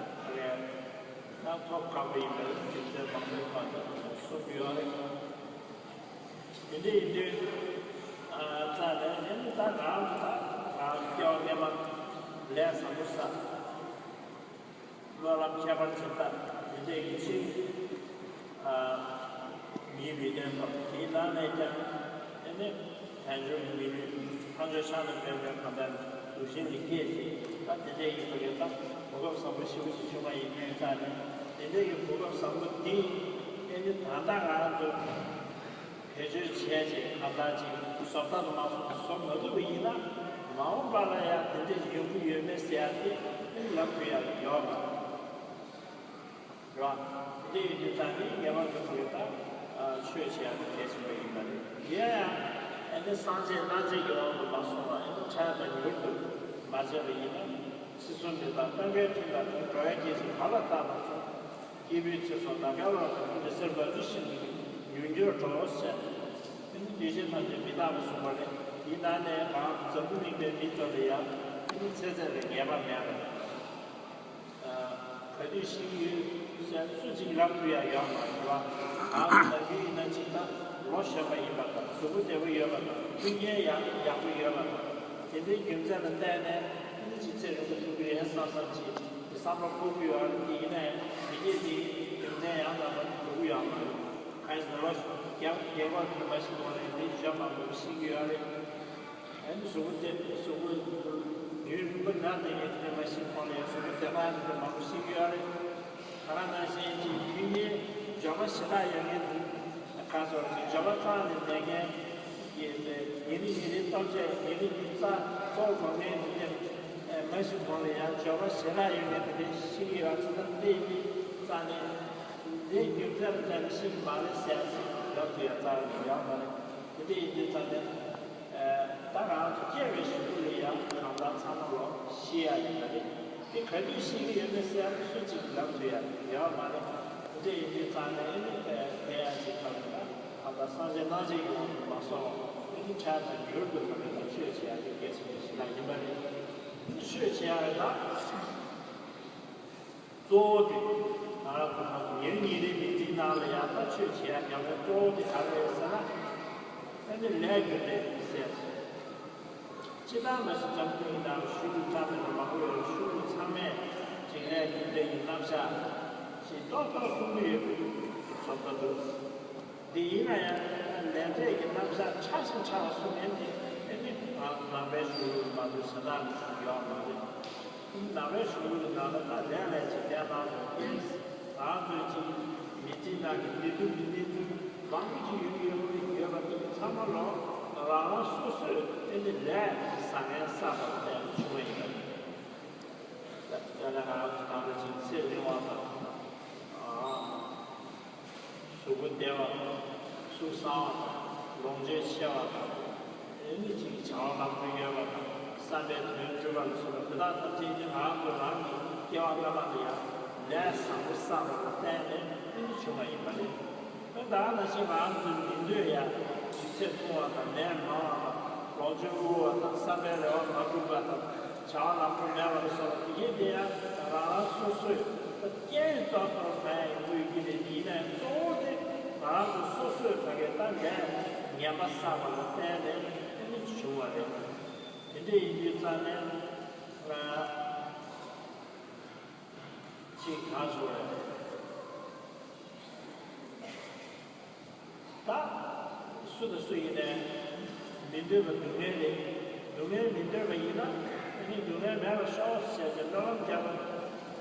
རེད། ད་ཐོབ་ཁག་པོ་ཡིན་པའི་རྒྱུ་མཚན་མང་པོའི་ཐོག་ནས་གསུང་གི་ཡོད་རེད། དེ་འདྲ་ཡིན་དུས་ཨ་རྩ་ནས་ཨ་ནི་ད་རང་ད་རང་སྐྱེ་བ་སྔ་མ་ལས་བཟང་པོ་བསགས། སྨོན་ལམ་ཁྱད་པར་ཅན་བཏབ། དེ་འདྲ་ཡིན་ཕྱིན་ཨ་མིའི་ལུས་རྟེན་ཐོབ། དེའི་ནང་ནས་ཀྱང་ཨ་ནི་དལ་འབྱོར་གྱི་མི་ལུས་ལྷ་མཆོག་ཕྱག་ན་པདྨོའི་གང་ཟག་གདུལ་ཞིང་ལ་སྐྱེས་ཏེ། ད་དེ་འདྲ་ཡིན་པ་རེད། ད་གོ་སྐབས་བཟང་པོ་ཞེ་པོ་ཅིག་བྱུང་བ་ཡིན་དུས་ཙང་ནས། དེ་འདྲ་གི་གོ་སྐབས་བཟང་པོ་འདི་ཨ་ནི་ད་ལྟ་ང་ཚོ་བེད་སྤྱོད་བྱས་རྗེས་གང་ལྟར་ཅིག་བཟོ་ལྟ་དུ་མ་སོང་བཟོ་མ་ཐུབ་པ་ཡིན་ན། མ་འོངས་པ་ལ་ཡང་དེ་འདྲ་ཡོང་གི་ཡོད་མེད་ཟེར་ཡ་དེ་ཨ་ནི་ལབ་ཐུབ་ཡ་ཡོད་མ་རེད། རེད་བ། དེ་འདྲ་ཡིན་དུས་ད་ནི་ངེས་པར་དུ་བོད་ད་ཆོས་བྱེད་ཡ་དེ་གལ་ཆེན་པོ་ཡིན་པ་རེད། དེ་ཡང་ཨ་ནི་སངས་རྒྱས་གནང་བྱེད་ཀྱི་དབང་དུ་མ་སོང་བ་ཨ་ནི་འཕྲལ་དང་མྱུར་དུ་མ་བྱས་པ་ཡིན་ན། ཕྱི་གསུམ་འདི་དག་སྟོན་ཁའི་ཐུན་དང་ནི་འགྲོ་བའི་དཀྱིལ་གྱི་བར་ལ་བཏགས་པ་མཚུངས། སྐྱེས་བུའི་ཚེ་སྲོག་ད་ག་ལ་ནི་མི་ཟེར་བ་འདི་བཞིན་དུ་མྱུར་འགྱུར་འགྲོ་ཟེར། ཨ་ནི་འདུས་བྱས་ཐམས་ཅད་མི་རྟག་པ་གསུངས་པ་རེད། དེའི་ནང་ནས་ང་འཛམ་བུ་གླིང་པའི་མི་ཚོ་ལ་ཡང་ཨ་ནི་ཚེ་ཚད་ལ་ངེས་པ་མེད་པ། ག་དུས་ཤི་གི་ཡོད་ཟེར་སུ་གཅིག་ལབ་ཐུབ་ཡ་ཡོད་མ་རེད་བ། ང་ཚོ་ནམ་རྒྱུན་ཡིན་ན་གཅིག་ད་ལོ་གཞོན་པ་ཡིན་པ་དང་གཟུགས་པོ་བདེ་པོ་ཡོད་པ་དང་མཐུན་རྐྱེན་ཡག་ཡག་པོ་ཡོད་པ་དང་། དེ་འདྲའི་རྒྱུ་མཚན་ལ་བརྟེན་ནས་ཨ་ནི་ཅིག་ཚེ་རིང་པོ་ཐུབ་ཀྱི་རེད་བསམ་བསམ་ཅིག་གི་བསམ་བློ་འཁོར་གྱི་ཡོད་རེད། དེ་ཡིན་ན་ཡང་མི་སྐྱེ་དེ་རྒྱུ་མཚན་ཡང་དག་པ་འགྲོ་གི་ཡོད་མ་རེད། གང་ཡིན་ཟེར་ན་ལོ་རྒས་པ་རྒན་པ་ཐོན་པ་ཞིག་འོང་ནས་མི་གཞོན་པ་མང་པོ་ཤི་གི་ཡོད་རེད། ཨ་ནི་གཟུགས་པོ་དེ་གཟུགས་པོ་ཡུན་རིང་པོ་ན་བསྡད་མཁན་དེ་འདྲ་མ་ཤི་གོང་ལ་ཡང་གཟུགས་པོ་དེ་དག་དེ་འདྲ་མང་པོ་ཤི་གི་ཡོད་རེད། ད་ག་ནང་བཞིན་གྱི་མཐུན་རྐྱེན་འབྱོར་པ་ཞེ་དྲག་ཡོད་མཁན་དེ་ག་ཚོད་ཅིག་འབྱོར་པ་རྩ་ནས་མེད་མཁན་གྱི་ཡིན་རིང་ཡིན་རིང་ལྟོ་ཆས་ཡིན་རིང་ཡིན་རྩ་གཏོར་དགོས་མཁན་དེ་འདྲ་མ་ཤི་གོང་ལ་ཡང་འབྱོར་པ་ཞེ་དྲག་ཡོད་མཁན་དེ་འདྲ་ཤི་གི་ཡོད་ཚེ་ད་འདི་རྩ་ནས་འདི་རྒྱུ་མཚན་ལ་བརྟེན་ནས་ཤི་གི་མ་རེད་ཟེར་ཡ་ཞིག་ལབ་ཐུབ་ཡ་རྩ་བ་ནས་ཡོད་མ་རེད། དེ་འདྲ་ཡིན་དུས་ཙང་ནས། ད་རང་ཚོ་སྐྱེ་བའི་གཞུག་གུ་ལ་ཡང་གང་ལྟར་ཚང་མ་ལོ་ཤི་ཡ་ཡིན་པ་རེད། དེ་ག་དུས་ཤི་གི་ཡོད་མེད་ཟེར་ཡ་སུ་གཅིག་ལབ་ཐུབ་ཡ་ཡོད་མ་རེད། དེ་འདྲ་ཡིན་དུས་ཙང་ནས་ཨ་ནི་དེ་ཡང་ཅིག་ཁ་ལ་ད་གང་ལྟར་སངས་རྒྱས་གནང་བྱེད་ཀྱི་དབང་དུ་མ་སོང་བ་ཨ་ནི་འཕྲལ་དང་མྱུར་དུ་ག་ལ་ད་ཆོས་བྱེད་ཡ་དེ་གལ་ཆེན་པོ་ཞེ་དྲག་ཡིན་པ་རེད། ཆོས་བྱེད་ཡ་ད། གཙོ་བོ་དེ་ང་རང་ཚོ་ཁོང་ཚོ་ཉིན་རེ་ཉིན་རེའི་མི་ཚེའི་ནང་ལ་ཡང་ད་ཆོས་བྱེད་ཡ་ཉམས་ལེན་གཙོ་བོ་དེ་ག་རེ་རེད་ཟེར་ན། ཨ་ནི་ལས་རྒྱུ་འབྲས་ཟེར། སྤྱིར་བཏང་མ་གཞི་འཛམ་བུ་གླིང་ནང་ལ་ཤུལ་ལུས་ཐ་མལ་པ་མང་པོ་ཡོད་རེད། ཤུལ་ལུས་ཚང་མས་ཅིག་ལས་རྒྱུ་འབྲས་ཀྱི་རྣམ་གཞག་ཅིག་ཏོག་ཏོག་གསུང་གི་ཡོད་པའི་བཟོ་ལྟ་འདུག་དེ་ཡིན་ན་ཡང་ལས་འབྲས་ཀྱི་རྣམ་གཞག་ཕྲ་ཞིང་ཕྲ་བ་གསུང་མཁན་དེ་ཨ་ནི་ང་ཚོ་ནང་པའི་གཞུང་ལུགས་མ་གཏོགས་གཞན་དག་ལ་ཡོད་མ་རེད། ནང་པའི་གཞུང་ལུགས་ནང་ལ་ད་ལས་ལས་ཀྱི་ལས་སྣ་ཚོགས་ཀྱིས་ང་ཚོའི་ཅིག་མི་ཚེའི་ནང་གི་བདེ་སྡུག་གི་གནས་ཚུལ་མང་པོ་ཅིག་ཡོང་གི་ཡོད་པ་ཡོད་པ་དེ་ཚང་མ་ལོ་རང་རང་སོ་སོས་ཨ་ནི་ལས་ཀྱི་བཟང་ངན་བསགས་པ་ལ་བརྟེན་ནས་བྱུང་བ་ཡིན་པ་རེད། ད་ལྟ་ང་རང་ཚོ་ད་ལྟ་ཅིག་ཚེ་རིང་བ་དང་། གཟུགས་པོ་བདེ་བ་དང་། གཟུགས་བཟང་བ་དང་། ལོངས་སྤྱོད་ཆེ་བ་དང་། ཨེ་ནི་ཅིག་བྱ་བ་ལམ་དུ་ཡོད་པ་དང་། བསམ་པའི་དོན་འགྲུབ་པ་ལ་སོགས་པ་དེ་དག་ཐམས་ཅད་ནི་ང་རང་ཚོ་རང་གི་སྐྱེ་བ་སྔ་མ་ལ་ཡང་ལས་བཟང་པོ་བསགས་པ་ལ་བརྟེན་ནས་ཨེ་ནི་བྱུང་བ་ཡིན་པ་རེད། ད་ནང་བཞིན་ང་རང་ཚོའི་མི་འདོད་ཡ། ཇེ་ཚད་མཐོ་བ་དང་ནད་མང་བ་དང་། ལོངས་སྤྱོད་དབུལ་བ་དང་། བསམ་པའི་རེ་བ་མ་འགྲུབ་པ་དང་། བྱ་བ་ལམ་འགྲོ་མེད་པ་ལ་སོགས་པ་དེ་གས་དེ་ཡང་རང་རང་སོ་སོས་རྐྱེན་ཏོག་ཏོག་གང་ཡང་ཡོང་གི་ཡོད་ཀྱི་རེད། ཡིན་ནའང་གཙོ་བོ་དེ་ང་རང་ཚོ་སོ་སོས་ད་གས་ད་ལས་ངན་པ་བསགས་པ་ལ་བརྟེན་ནས་ཨེ་ནི་བྱུང་བ་རེད། དེ་འདྲ་ཡིན་དུས་ཙང་ནས་ང་ཅིག་གང་བྱུང་རེད། ད་སུ་དང་སུ་ཡིན་ནའི་མི་འདོད་པ་སྡུག་བསྔལ་རེད། སྡུག་བསྔལ་མི་འདོད་པ་ཡིན་ན་ཨ་ནི་སྡུག་བསྔལ་མེད་པར་ཤོག་ཟེར་ཏེ་སྨོན་ལམ་བརྒྱབ་པ་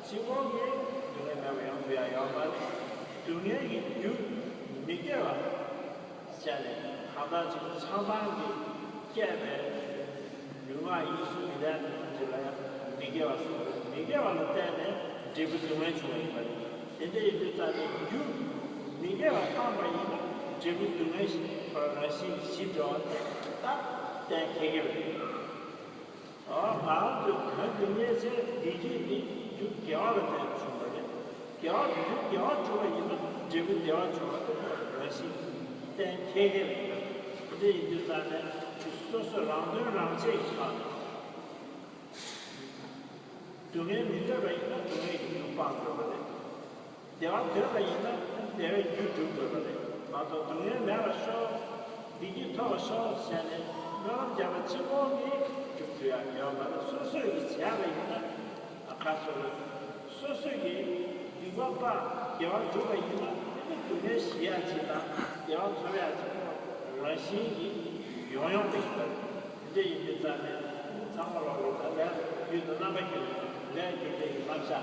གཅིག་པོ་གིས་སྡུག་བསྔལ་མེད་པར་ཡོང་ཐུབ་ཡ་ཡོད་མ་རེད། སྡུག་བསྔལ་གྱི་རྒྱུ་མི་དགེ་བ་བྱས་ནས་གང་ལྟར་ཅིག་ཆང་འཐུང་གིས་བསྐྱེད་པའི་ལུས་ངག་ཡིད་གསུམ་མི་ལྡན་པ་ཅིག་ལ་ཡང་མི་དགེ་བ་ཟེར་བ་རེད། མི་དགེ་བ་ལ་བརྟེན་ནས་འབྲས་བུ་སྡུག་བསྔལ་བྱུང་བ་ཡིན་པ་རེད། དེ་འདྲ་ཡིན་དུས་ཙང་ནས་རྒྱུ་མི་དགེ་བ་བཏང་བ་ཡིན་ན་འབྲས་བུ་སྡུག་བསྔལ་ཞིག་རང་བཞིན་གྱིས་ཞི་འགྲོ་བ་དེ་ད་གཏན་འཁེལ་གྱི་རེད། ཨོ། ང་རང་ཚོས་དོན་དེ་ངེས་ཚེ་བདེ་སྐྱིད་དེ་རྒྱུ་དགེ་བ་ལ་བརྟེན་བྱུང་བ་རེད། དགེ་བ་རྒྱུ་དགེ་བ་བྱུང་བ་ཡིན་ན་འབྲས་བུ་བདེ་བ་བྱུང་བ་དེ་རང་བཞིན་གཏན་འཁེལ་གྱི་རེད། དེ་འདྲ་ཡིན་དུས་ཙང་ནས་སོ་སོས་རང་དོན་རང་གཅེས་ཀྱི་ཆ་ནས། སྡུག་བསྔལ་མི་འདོད་པ་ཡིན་ན་སྡུག་བསྔལ་གྱི་རྒྱུ་སྤང་དགོས་པ་རེད། བདེ་བ་འདོད་པ་ཡིན་ན་བདེ་བའི་རྒྱུ་སྒྲུབ་དགོས་པ་རེད་མ་གཏོགས། སྡུག་བསྔལ་མེད་པར་ཤོག་བདེ་སྐྱིད་ཐོབ་པར་ཤོག་བྱས་ནས་སྨོན་ལམ་བརྒྱབ་པ་གཅིག་པོ་གིས་སྒྲུབ་ཐུབ་ཡག་ཡོད་མ་རེད། སོ་སོས་ཀྱིས་བྱས་པ་ཡིན་ན་ཨ་ཁ་སོ་རེད། སོ་སོས་ཀྱིས་སྡིག་པ་སྤངས་དགེ་བ་སྒྲུབ་པ་ཡིན་ན་ཨ་ནི་སྡུག་བསྔལ་ཞི་ཡག་ཅིག་དང་བདེ་བ་ཐོབ་ཡག་ཅིག་རང་བཞིན་གྱིས་ཡོང་ཡོང་དེ་ཞིག་རེད། དེ་འདྲ་ཡིན་དུས་ཙང་ནས་ཚང་མ་ལོག་ལོག་ད་ལས་རྒྱུན་དུ་རྣམ་པ་རྒྱུན་ལས་རྒྱུ་འབྲས་ཀྱི་བསླབ་བྱ་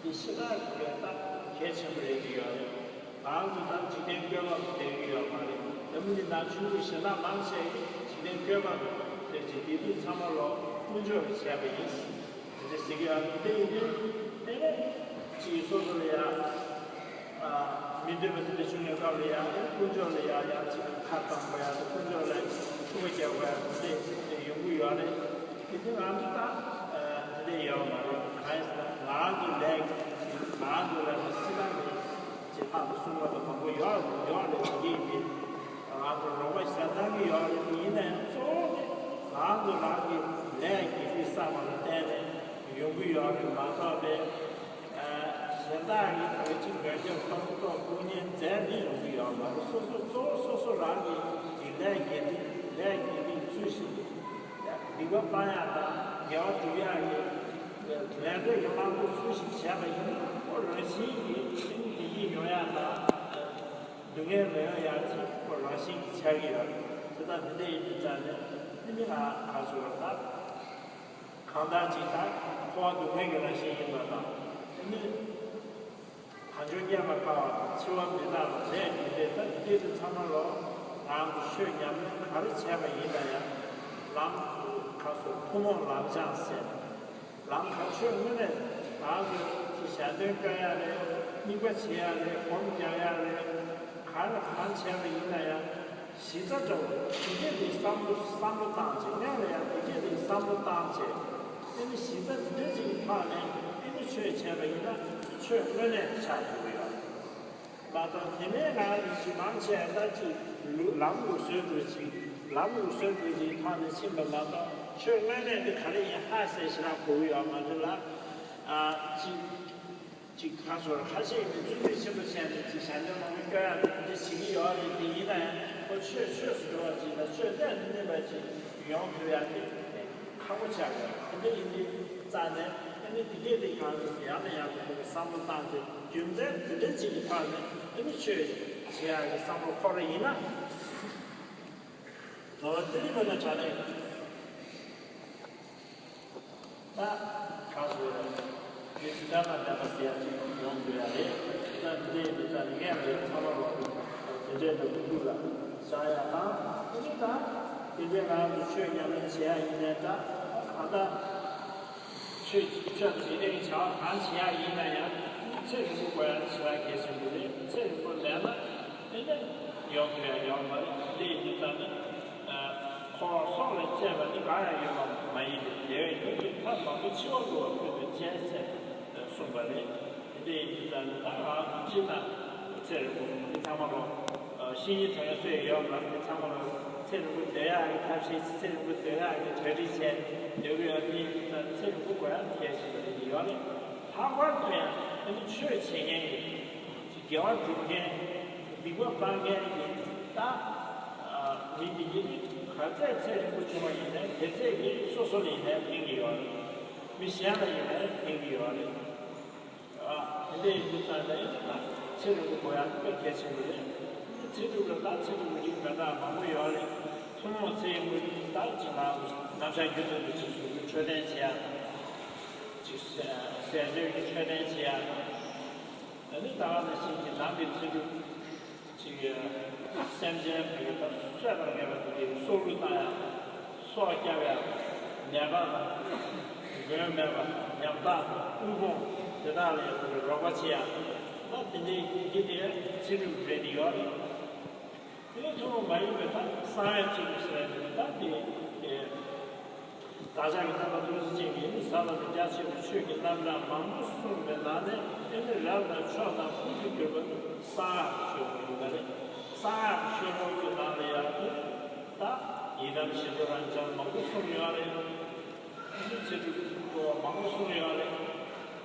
འདི་ཤེས་རྟོགས་དགོས་ད་གལ་ཆེན་པོ་རེད་ཀྱི་ཡོད་རེད། ང་ཚོ་ད་འཇིག་རྟེན་བཀོད་པ་བསྡད་ཀྱི་ཡོད་མ་རེད། འཛམ་བུ་གླིང་ནང་ཆུང་ཆུང་གཞན་དག་མང་ཆེ་གིས་འཇིག་རྟེན་བཀོད་པ་བསྡད་ཅིག་དེ་དུས་ཚང་མ་ལོག་དཀོན་མཆོག་གིས་བྱས་པ་ཡིན། དེ་འདྲ་ཟེར་གྱི་ཡོད་རེད། དེ་ཡིན་དུས་དེ་ནས་ཅིག་སོ་སོ་ལ་ཡ། མི་འདོད་པ་དེ་འདྲ་བྱུང་བའི་སྐབས་ལ་ཡང་དཀོན་མཆོག་ལ་ཡང་ཡང་ཅིག་ཁ་བཏང་དགོས་ཡ་དང་། དཀོན་མཆོག་ལ་ཐུགས་ཁ་རྒྱག་དགོས་ཡ་དེ་འདྲ་ཡོང་གི་ཡོད་རེད། དེ་དུས་ང་ཚོ་ད་དེ་འདྲ་ཡོད་མ་རེད། གང་ཡིན་ཟེར་ན་ང་ཚོ་ལས་ང་ཚོ་ལ་ནི་སྲིད་ཏང་གི་ཅིག་ལྷག་ཏུ་གསུང་བ་དང་མང་པོ་ཡོད་ཡོད་རེད། དེ་གི་ཡིན་ང་ཚོ་རོགས་པ་བྱ་བཏང་གི་ཡོད་རེད། དེ་ཡིན་ན་ཡང་གཙོ་བོ་དེ་ང་ཚོ་རང་གི་ལས་དགེ་སྡིག་བསགས་པ་ལ་བརྟེན་ནས་ཡོང་གི་ཡོད་རེད་མ་གཏོགས་པའི། གཞན་དག་གིས་བོད་ཀྱི་འགན་ཁྱབ་ཁ་ཐོག་ཐོག་ཕོགས་ཉེས་མཛད་མི་ཡོང་གི་ཡོད་མ་རེད། སོ་སོ་གཙོ་བོ་སོ་སོ་རང་གི་ལས་དགེ་སྡིག་ལས་དགེ་སྡིག་ཚུལ་བཞིན་སྡིག་པ་སྤང་ཡག་དང་དགེ་བ་སྒྲུབ་ཡག་གི་ལས་འབྲས་ཀྱི་བླང་དོར་ཚུལ་བཞིན་བྱས་པ་ཡིན་ན་ཁོ་རང་བཞིན་གྱིས་བདེ་སྐྱིད་ཡོང་ཡག་དང་སྡུག་བསྔལ་མི་ཡོང་ཡག་ཅིག་ཁོ་རང་བཞིན་གྱིས་ཆགས་ཀྱི་ཡོད་རེད། དེ་ལྟར་དེ་འདྲ་ཡིན་དུས་ཙང་ནས་ནི་མི་ང་ག་ཚོད་ལ་ད། གང་ལྟར་ཅིག་ད་འཁོར་བ་སྡུག་བསྔལ་གྱི་རང་བཞིན་ཡིན་པ་དང་། དེ་ནི་གང་བྱུང་རྙེད་པར་དཀའ་བ་དང་། འཆི་བ་མི་རྟག་པ་ལས་རྒྱུ་འབྲས་ད་དེ་དེ་ཚང་མ་ལོ་ང་རང་ཚོ་ཆོས་ཉམས་ལེན་ག་རེ་བྱས་པ་ཡིན་ན་ཡང་ལམ་ཁ་སོ་ཐུན་མོང་ལམ་སྦྱངས་ཟེར། ལམ་ཁ་ཆོས་དངོས་གནས་ང་ཚོ་ཞལ་འདོན་སྐྱོན་ཡ་རེད། དམིགས་པ་བྱེད་ཡ་རེད། སྒོམ་རྒྱག་ཡ་རེད། ག་རེ་གང་བྱས་པ་ཡིན་ན་ཡང་། གཞི་རྩ་འདྲ་བོ་དེ་གས་དེ་བསམ་བློ་བསམ་བློ་བཏང་བྱས། སྔོན་ལ་ཡང་དེ་གས་དེ་བསམ་བློ་བཏང་བྱས། ཨ་ནི་གཞི་རྩ་དེ་འདྲ་ཅིག་གི་ཐོག་ནས་ཨ་ནི་ཆོས་བྱས་པ་ཡིན་ན་ཆོས་དངོས་གནས་ཆགས་ཐུབ་ཀྱི་ཡོད་མ་གཏོགས། དེ་མིན་ང་རང་ཚོ་མང་ཆེ་ད་ཅིག་ལམ་ལུགས་སྲོལ་འདྲ་ཅིག་ལམ་ལུགས་སྲོལ་འདྲ་ཅིག་གི་ཐོག་ནས་ཕྱིན་པ་མ་གཏོགས། ཆོས་དངོས་གནས་འདི་ག་རེ་ཡིན་ཧ་གོ་གི་ཡོད་མ་རེད་ལ། ཨ་ཅིག་ཅིག་ཁ་ཚོར་ཁ་ཤས་ཀྱིས་བརྩོན་འགྲུས་ཆེན་པོ་བྱས་ནས་ཅིག་ཞལ་འདོན་མང་པོ་སྐྱོན་ཡག་དེ་འདྲ་བྱེད་ཀྱི་ཡོད་རེད། དེ་ཡིན་ན་ཡང་ཁོ་ཆོས་ཆོས་སུ་འགྲོ་བ་ཅིག་དང་ཆོས་གཏན་དུ་གནས་པ་ཅིག་ཡོང་ཐུབ་ཡག་དེ་ཁག་པོ་ཆགས་ཀྱི་རེད། དེ་འདྲ་ཡིན་དུས་ཙང་ནས་ཨ་ནི་དེ་གས་དེ་གང་དུ་ཡང་ནས་ཡང་དུ་བསམ་བློ་བཏང་སྟེ་རྒྱུ་མཚན་དེ་འདྲ་ཅིག་གི་ཐོག་ནས་ཨ་ནི་ཆོས་བྱེད་ཡག་གི་བསམ་བློ་འཁོར་བ་ཡིན་ན། ལོ་ཙཱ་རི་པ་ན་དྲ་ལས། ད་ག་ཚོད་རེད། དེ་ཇི་ལྟར་ན་བདེན་པ་ཟེར་ཡག་ཅིག་ཡོང་དགོས་ཡ་རེད། ད་འདི་འདི་ལྟར་ངས་རེད། ཚང་མ་ལོག་དེ་འདྲའི་འདྲ་པོ་ཐུགས་ལ་བཞག་ཡ་དང་། དེ་ནི་ད་དེ་འདྲའི་ང་རང་ཚོ་ཆོས་ཉམས་ལེན་བྱེད་ཡ་ཡིན་ནའི་ད་གང་ལྟར། ཆོས་ཆོས་དང་འཇིག་རྟེན་གྱི་བྱ་བ་གང་བྱེད་ཡག་ཡིན་ན་ཡང་ཚེ་རིང་པོ་དགོས་ཡག་དེ་ཞེ་དྲག་གལ་ཆེན་པོ་རེད། ཚེ་རིང་པོ་མེད་ན་དེ་ནས་ཡོང་ཐུབ་ཡག་ཡོད་མ་རེད། དེ་ཡིན་དུས་ཙང་ནས་འཁོར་བ་སྲོག་ལ་གཅེས་པ་ནི་གང་ཡང་ཡོད་པ་མ་ཡིན་ཏེ། དེ་བས་ཡོད་པའི་ཐབས་མང་པོས་འཆི་བ་བསླུ་བར་ཕོད་པའི་ཕྱིར་ཞེས་གསུངས་པ་རེད། དེ་འདྲ་ཡིན་དུས་ཙང་ནས་ད་ང་སྤྱིར་བཏང་ཚེ་རིང་པོ་འདི་ཚང་མ་ལོ། བཤེས་གཉེན་དྲུང་ཡང་སུ་ཡང་ཡོད་མ་རེད། ཚང་མ་ལ་ཚེ་རིང་པོ་སྡོད་ཡག་གི་ཐབས་ཤེས། ཚེ་རིང་པོ་སྡོད་ཡག་གི་གྲ་སྒྲིག་བྱས་སྡོད་ཀྱི་ཡོད། དེ་ཡིན་ཙང་ཚེ་རིང་པོ་དགོས་ཡག་གལ་ཆེན་པོ་རེད་ཡོད་རེད། ལྷག་པར་དུ་ཡང་ཨ་ནི་ཆོས་བྱེད་མཁན་གྱི་དགེ་བ་སྒྲུབ་མཁན་གྱི་སྡིག་པ་སྤང་མཁན་གྱི་ད་མི་དེ་གྱིས་ནི་ག་ཚད་ཚེ་རིང་པོ་བྱུང་བ་ཡིན་ནའི་དེ་ཚད་ཀྱིས་སོ་སོ་ལ་ཡིན་ནའི་ཕན་གྱི་ཡོད་རེད། མི་གཞན་ལ་ཡིན་ནའི་ཕན་གྱི་ཡོད་རེད། ཨ། དེ་འདྲ་ཡིན་དུས་ཙང་ནས་ད་ཚེ་རིང་པོ་དགོས་ཡག་དཔེ་གལ་ཆེན་པོ་རེད། ཚེ་སྒྲུབ་ལ་ད་ཚེ་སྒྲུབ་ཀྱི་རིགས་མི་འདྲ་མང་པོ་ཡོད་རེད། ཐུན་མོང་ཚེ་ཡིན་པོ་ད་ཅིག་ལ་ནམ་ཞག་རྒྱུན་དུ་ཅིག་གཟུགས་པོའི་འཕྲོད་བསྟེན་བྱེད་ཡག་ཅིག་ཟས་ཟས་གོས་ཀྱི་འཕྲོད་བསྟེན་བྱེད་ཡག་ཨ་ནི་ད་ག་ནང་བཞིན་གྱི་ནང་གི་ཚེ་སྒྲུབ། ཅིག་སེམས་ཅན་བོད་ཀྱི་ད་གསོད་པར་ངེས་པ་དེ་དེ་སྲོག་བླུ་བཏང་ཡག་སྲོག་སྐྱབས་ཡག་ནད་པ་དང་མགོན་མེད་པ་ཉམ་ཐག་དབུལ་ཕོངས་དེ་དག་ལ་ཡག་པོ་རོགས་པ་བྱེད་ཡག་ད་དེ་འདྲའི་གི་དེ་ཚེ་སྒྲུབ་རེད་དེ་ཡོད་རེད། དེ་ནས་ཐུན་མོང་མ་ཡིན་པའི་ད་གསང་བའི་ཚེ་སྒྲུབ་ཟེར་ཡག་དེ་ད་དེ་བདག་ཅག་གི་རྣམ་པ་ཐུགས་རྗེ་ཅན་གྱིས་ནི་ཟབ་དང་རྒྱ་ཆེ་བའི་ཆོས་ཀྱི་རྣམ་གྲངས་མང་པོ་གསུངས་པའི་ནང་ནས་ཨེ་ནི་རབ་དང་མཆོག་དང་ཕུན་སུམ་ཚོགས་པ་ནི་གསང་སྔགས་ཀྱི་ཆོས་ཡིན་པ་རེད། གསང་སྔགས་ཀྱི་ཆོས་ལུགས་ཀྱི་ནང་ལ་ཡང་ནི་ད་ཡི་དམ་ཞི་ཁྲོ་རང་འཇམ་མང་པོ་གསུངས་ཡོད་རེད། ཨེ་ནི་ཚེ་སྒྲུབ་སྤྲོ་བ་མང་པོ་གསུངས་ཡོད་རེད།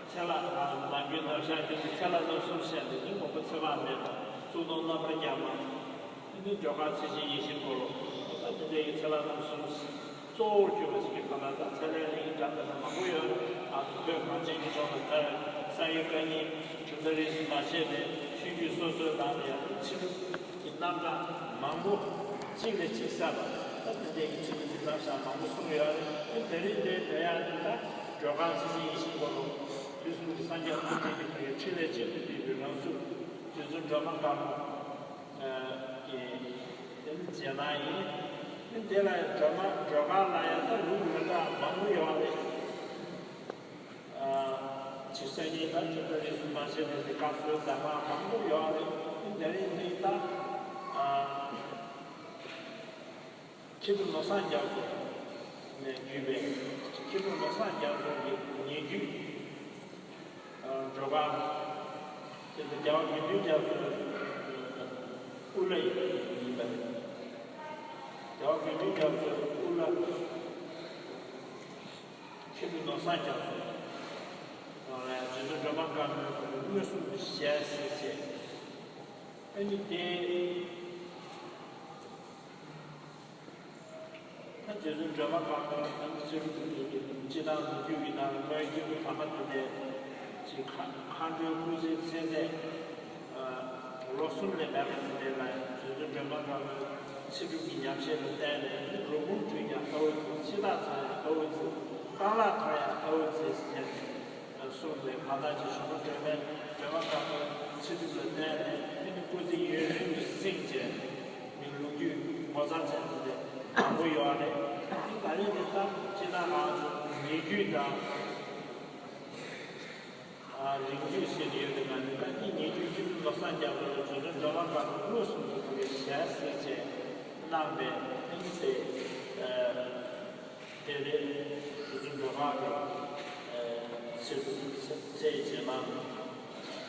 ཚེ་ལྷ་ནམ་རྒྱུན་ནམ་ཞག་རྒྱུན་དུ་ཚེ་ལྷ་རྣམ་གསུམ་བཤད་འདི་ནི་མགོན་པོ་ཚེ་དཔག་མེད་དང་གཙུག་ཏོར་རྣམ་པར་རྒྱལ་མ། ཨེ་ནི་སྒྲོལ་དཀར་ཚེ་ཆེན་ཡིད་བཞིན་འཁོར་ལོ། ད་དེ་འདྲའི་ཚེ་ལྷ་རྣམ་གསུམ་གཙོ་བོར་གྱུར་པ་ཞིག་གི་ཁ་ན་ད་ཚེ་ལྷའི་རིགས་འདྲ་དེ་འདྲ་མང་པོ་ཡོད། ཨ་ནི་བོད་གངས་ཅན་གྱི་ལྗོངས་ལ་ད་ས་ཡི་བཀའ་རྙིང་གྲུབ་མཐའ་རིས་སུ་མ་ཆད་པའི་ཆོས་བརྒྱུད་སོ་སོའི་ནང་ལ་ཡང་ཚེ་སྒྲུབ་ཀྱི་རྣམ་གྲངས་མང་པོ་གཅིག་ལས་གཅིག་གསལ་བ་ད་དེ་འདྲའི་ཚེ་སྒྲུབ་ཀྱི་རྣམ་གཞག་མང་པོ་གསུངས་ཡོད་རེད། དེ་རིང་འདིར་འདོན་ཡག་ནི་ད་སྒྲོལ་དཀར་ཚེ་ཆེན་ཡིད་བཞིན་འཁོར་ལོ། དུས་གསུམ་གྱི་སངས་རྒྱས་ཐམས་ཅད་ཀྱི་བར་གྱི་ཕྲིན་ལས་གཅིག་ཏུ་བསྡུས་པའི་རང་གཟུགས་རྗེ་བཙུན་སྒྲོལ་མ་དཀར་མོ། ཨ། གི་དེ་ནི་རྗེས་གནང་ཡིན། དེ་ལ་སྒྲོལ་མ་སྒྲོལ་དཀར་ལ་ཡང་ད་ལུགས་མི་འདྲ་མང་པོ་ཡོད་རེད། ཨ། ཅིག་སང་ཉིན་ད་ཁྱོད་ད་རེས་སུ་མ་བྱས་ནས་དེ་སྐབས་སུ་གདམས་ངག་མང་པོ་ཡོད་རེད། དེ་རིང་འདི་ད། ཨ། མཁས་གྲུབ་ནོར་བཟང་རྒྱ་མཚོ་ནས་བརྒྱུད་པའི་མཁས་གྲུབ་ནོར་བཟང་རྒྱ་མཚོ་གི་ཉེ་བརྒྱུད་སྒྲོལ་དཀར། དེ་ལ་རྒྱལ་བ་དགེ་འདུན་རྒྱ་མཚོའི་དབུ་བླ་ཡིན་པ་རེད། རྒྱལ་བ་དགེ་འདུན་རྒྱ་མཚོའི་དབུ་བླ་མཁས་གྲུབ་ནོར་བཟང་རྒྱ་མཚོ་ནང་ལ་རྗེ་བཙུན་སྒྲོལ་མ་དཀར་མོའི་མངོན་སུམ་དུ་ཞལ་གཟིགས་བྱས། ཨ་ནི་དེ། ད་རྗེ་བཙུན་སྒྲོལ་མ་དཀར་པོའི་ནང་གསེར་གྱི་སྤྱི་དང་ལོ་རྒྱུས་ཀྱི་ནང་ལ་མོའི་སྐྱེས་བུ་དམ་པ་དེ་འདྲའི་ཅིག་མཁའ་མཁའ་འགྲོའི་སྐུ་ཚེའི་ཚེ་ཚད་ལོ་གསུམ་ལས་མེད་པ་དེ་འདྲའི་ལ་རྗེ་བཙུན་སྒྲོལ་མ་དཀར་པོའི་ཚེ་སྒྲུབ་ཀྱི་ཉམས་བཞེས་ལ་བརྟེན་ནས་འགྲོ་ཀུན་འཁྲུལ་ཀྱང་ལྟ་བུ་ཚེ། འཆི་བདག་ཚང་ཡང་ལྟ་བུ་ཚེ། རྐང་ལག་ཐང་ཡང་ལྟ་བུ་ཚེ་ཟེར་ནས། གསུངས་པའི་གང་ལྟར་གྱི་གཞུང་ལུགས་སྒྲོལ་མའི་སྒྲོལ་མ་དཀར་པོའི་ཚེ་སྒྲུབ་ལ་བརྟེན་ནས་ཨ་ནི་སྐུ་ཚེ་ཡུན་རིང་དུ་བསྲིངས་བྱས་ནི་ལོ་རྒྱུས་ངོ་མཚར་ཅན་དེ་འདྲ་མང་པོ་ཡོད་རེད། ཨ་ནི་ད་རེས་དེ་ལྟར་སྤྱིར་ན་ང་ཚོ་ཉེ་བརྒྱུད་དང་། ཨ། རིང་བརྒྱུད་ཟེར་གྱི་ཡོད་པའི་ནང་ནས་ད་ཨ་ནི་ཉེ་བརྒྱུད་མཁས་གྲུབ་ནོར་བཟང་རྒྱ་མཚོ་ལ་རྗེ་བཙུན་སྒྲོལ་མ་དཀར་པོ་མངོན་སུམ་དུ་དེ་འདྲའི་ཞལ་གཟིགས་བྱས་གནང་བའི་ཨ་ནི་དེ། ཨ། དེ་རེད། རྗེ་བཙུན་སྒྲོལ་དཀར་གྱི་ཚེ་སྒྲུབ་ཚེ་ཡི་རྗེས་གནང་།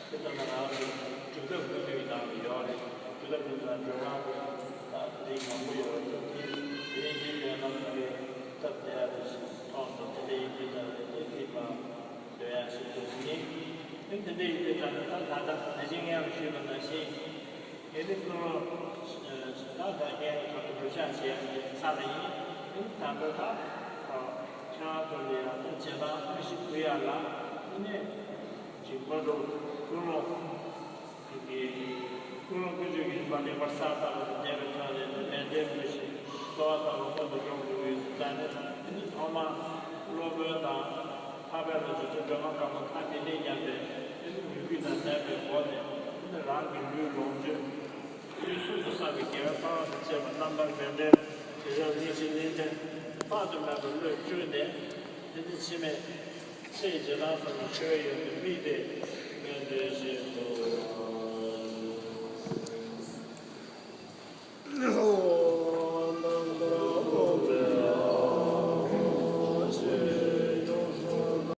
དེ་ལྟར་ན་རང་གི་སྒྲུབ་ཐབས་ཀུན་བཏུས་ཀྱི་ནང་དུ་ཡོད་རེད། སྒྲུབ་ཐབས་ཀུན་བཏུས་ནང་སྒྲོལ་དཀར་གྱི་ད་དེ་མང་པོ་ཡོད་རེད། དེ་དེ་རིང་འདིར་འདོན་གནང་གི་སྟབས་བདེ་བ་རེ་ཞིག་མཐོང་སོང་། དེ་འདྲ་ཡིན་དུས་ད་རེས་དེ་གི་མ་འདོན་ཡག་ཞིག་ཏུ་ཡིན། དེ་འདྲ་ཡིན་དུས་ད་ནི་ད་ད་ལྟ་ད་ཅི་སྔོན་ཞུས་པ་ནང་བཞིན། དེ་ནི་ཀུན་སློང་ད་ད་རྒན་གྱི་ཐོག་ཏུ་བསྒྲུབ་བྱ་བྱེད་ཡག་གི་ཚར་བ་ཡིན། དེ་ནི་ད་ལྟ་ད་ཁྱེད་རང་ཚོ་ལ་ཡང་ད་རྗེས་གནང་ཨ་ཞིག་ཕུལ་ཡག་ལ་དེ་ནས་ཅིག་དངོས་གྲུབ་ཀུན་སློང་གི་ཀུན་སློང་ཀུན་སྤྱོད་ཀྱི་རིམ་པ་ལེགས་པར་གསལ་བཏབ་པ་དང་ལྡན་པའི་ཐོག་ནས་ནི་མཎྜལ་འབུལ་ཞིང་གསོལ་བ་བཏབ་པ་སྔོན་དུ་འགྲོ་དགོས་པའི་རྩ་ནས་དེ་ནི་ཐོག་མར་སློབ་དཔོན་དང་། འཕགས་པའི་ལྷ་རྗེ་བཙུན་སྒྲོལ་མ་དཀར་པོ་ཐ་དད་ལྡན་མཉམ་པའི་ཨ་ནི་མོས་གུས་དང་ལྡན་པའི་སྒོ་ནས་ཨ་ནི་རང་གི་ལུས་ལོངས་སྤྱོད་དུས་གསུམ་དུ་བསགས་པའི་དགེ་བའི་རྩ་བ་དང་བཅས་པ་རྣམ་པར་མཎྜལ་དྲི་བཟང་ལིང་ཤིང་ལིང་ཕྲན་དཔག་ཏུ་མེད་པ་བློས་བཅོལ་ནས་ཨ་ནི་འཆི་མེད་ ཆེས་རྗེས་དྲན་ཚང་གི་ཆེ་བའི་ཡོན་ཏན་དམིགས་ཏེ།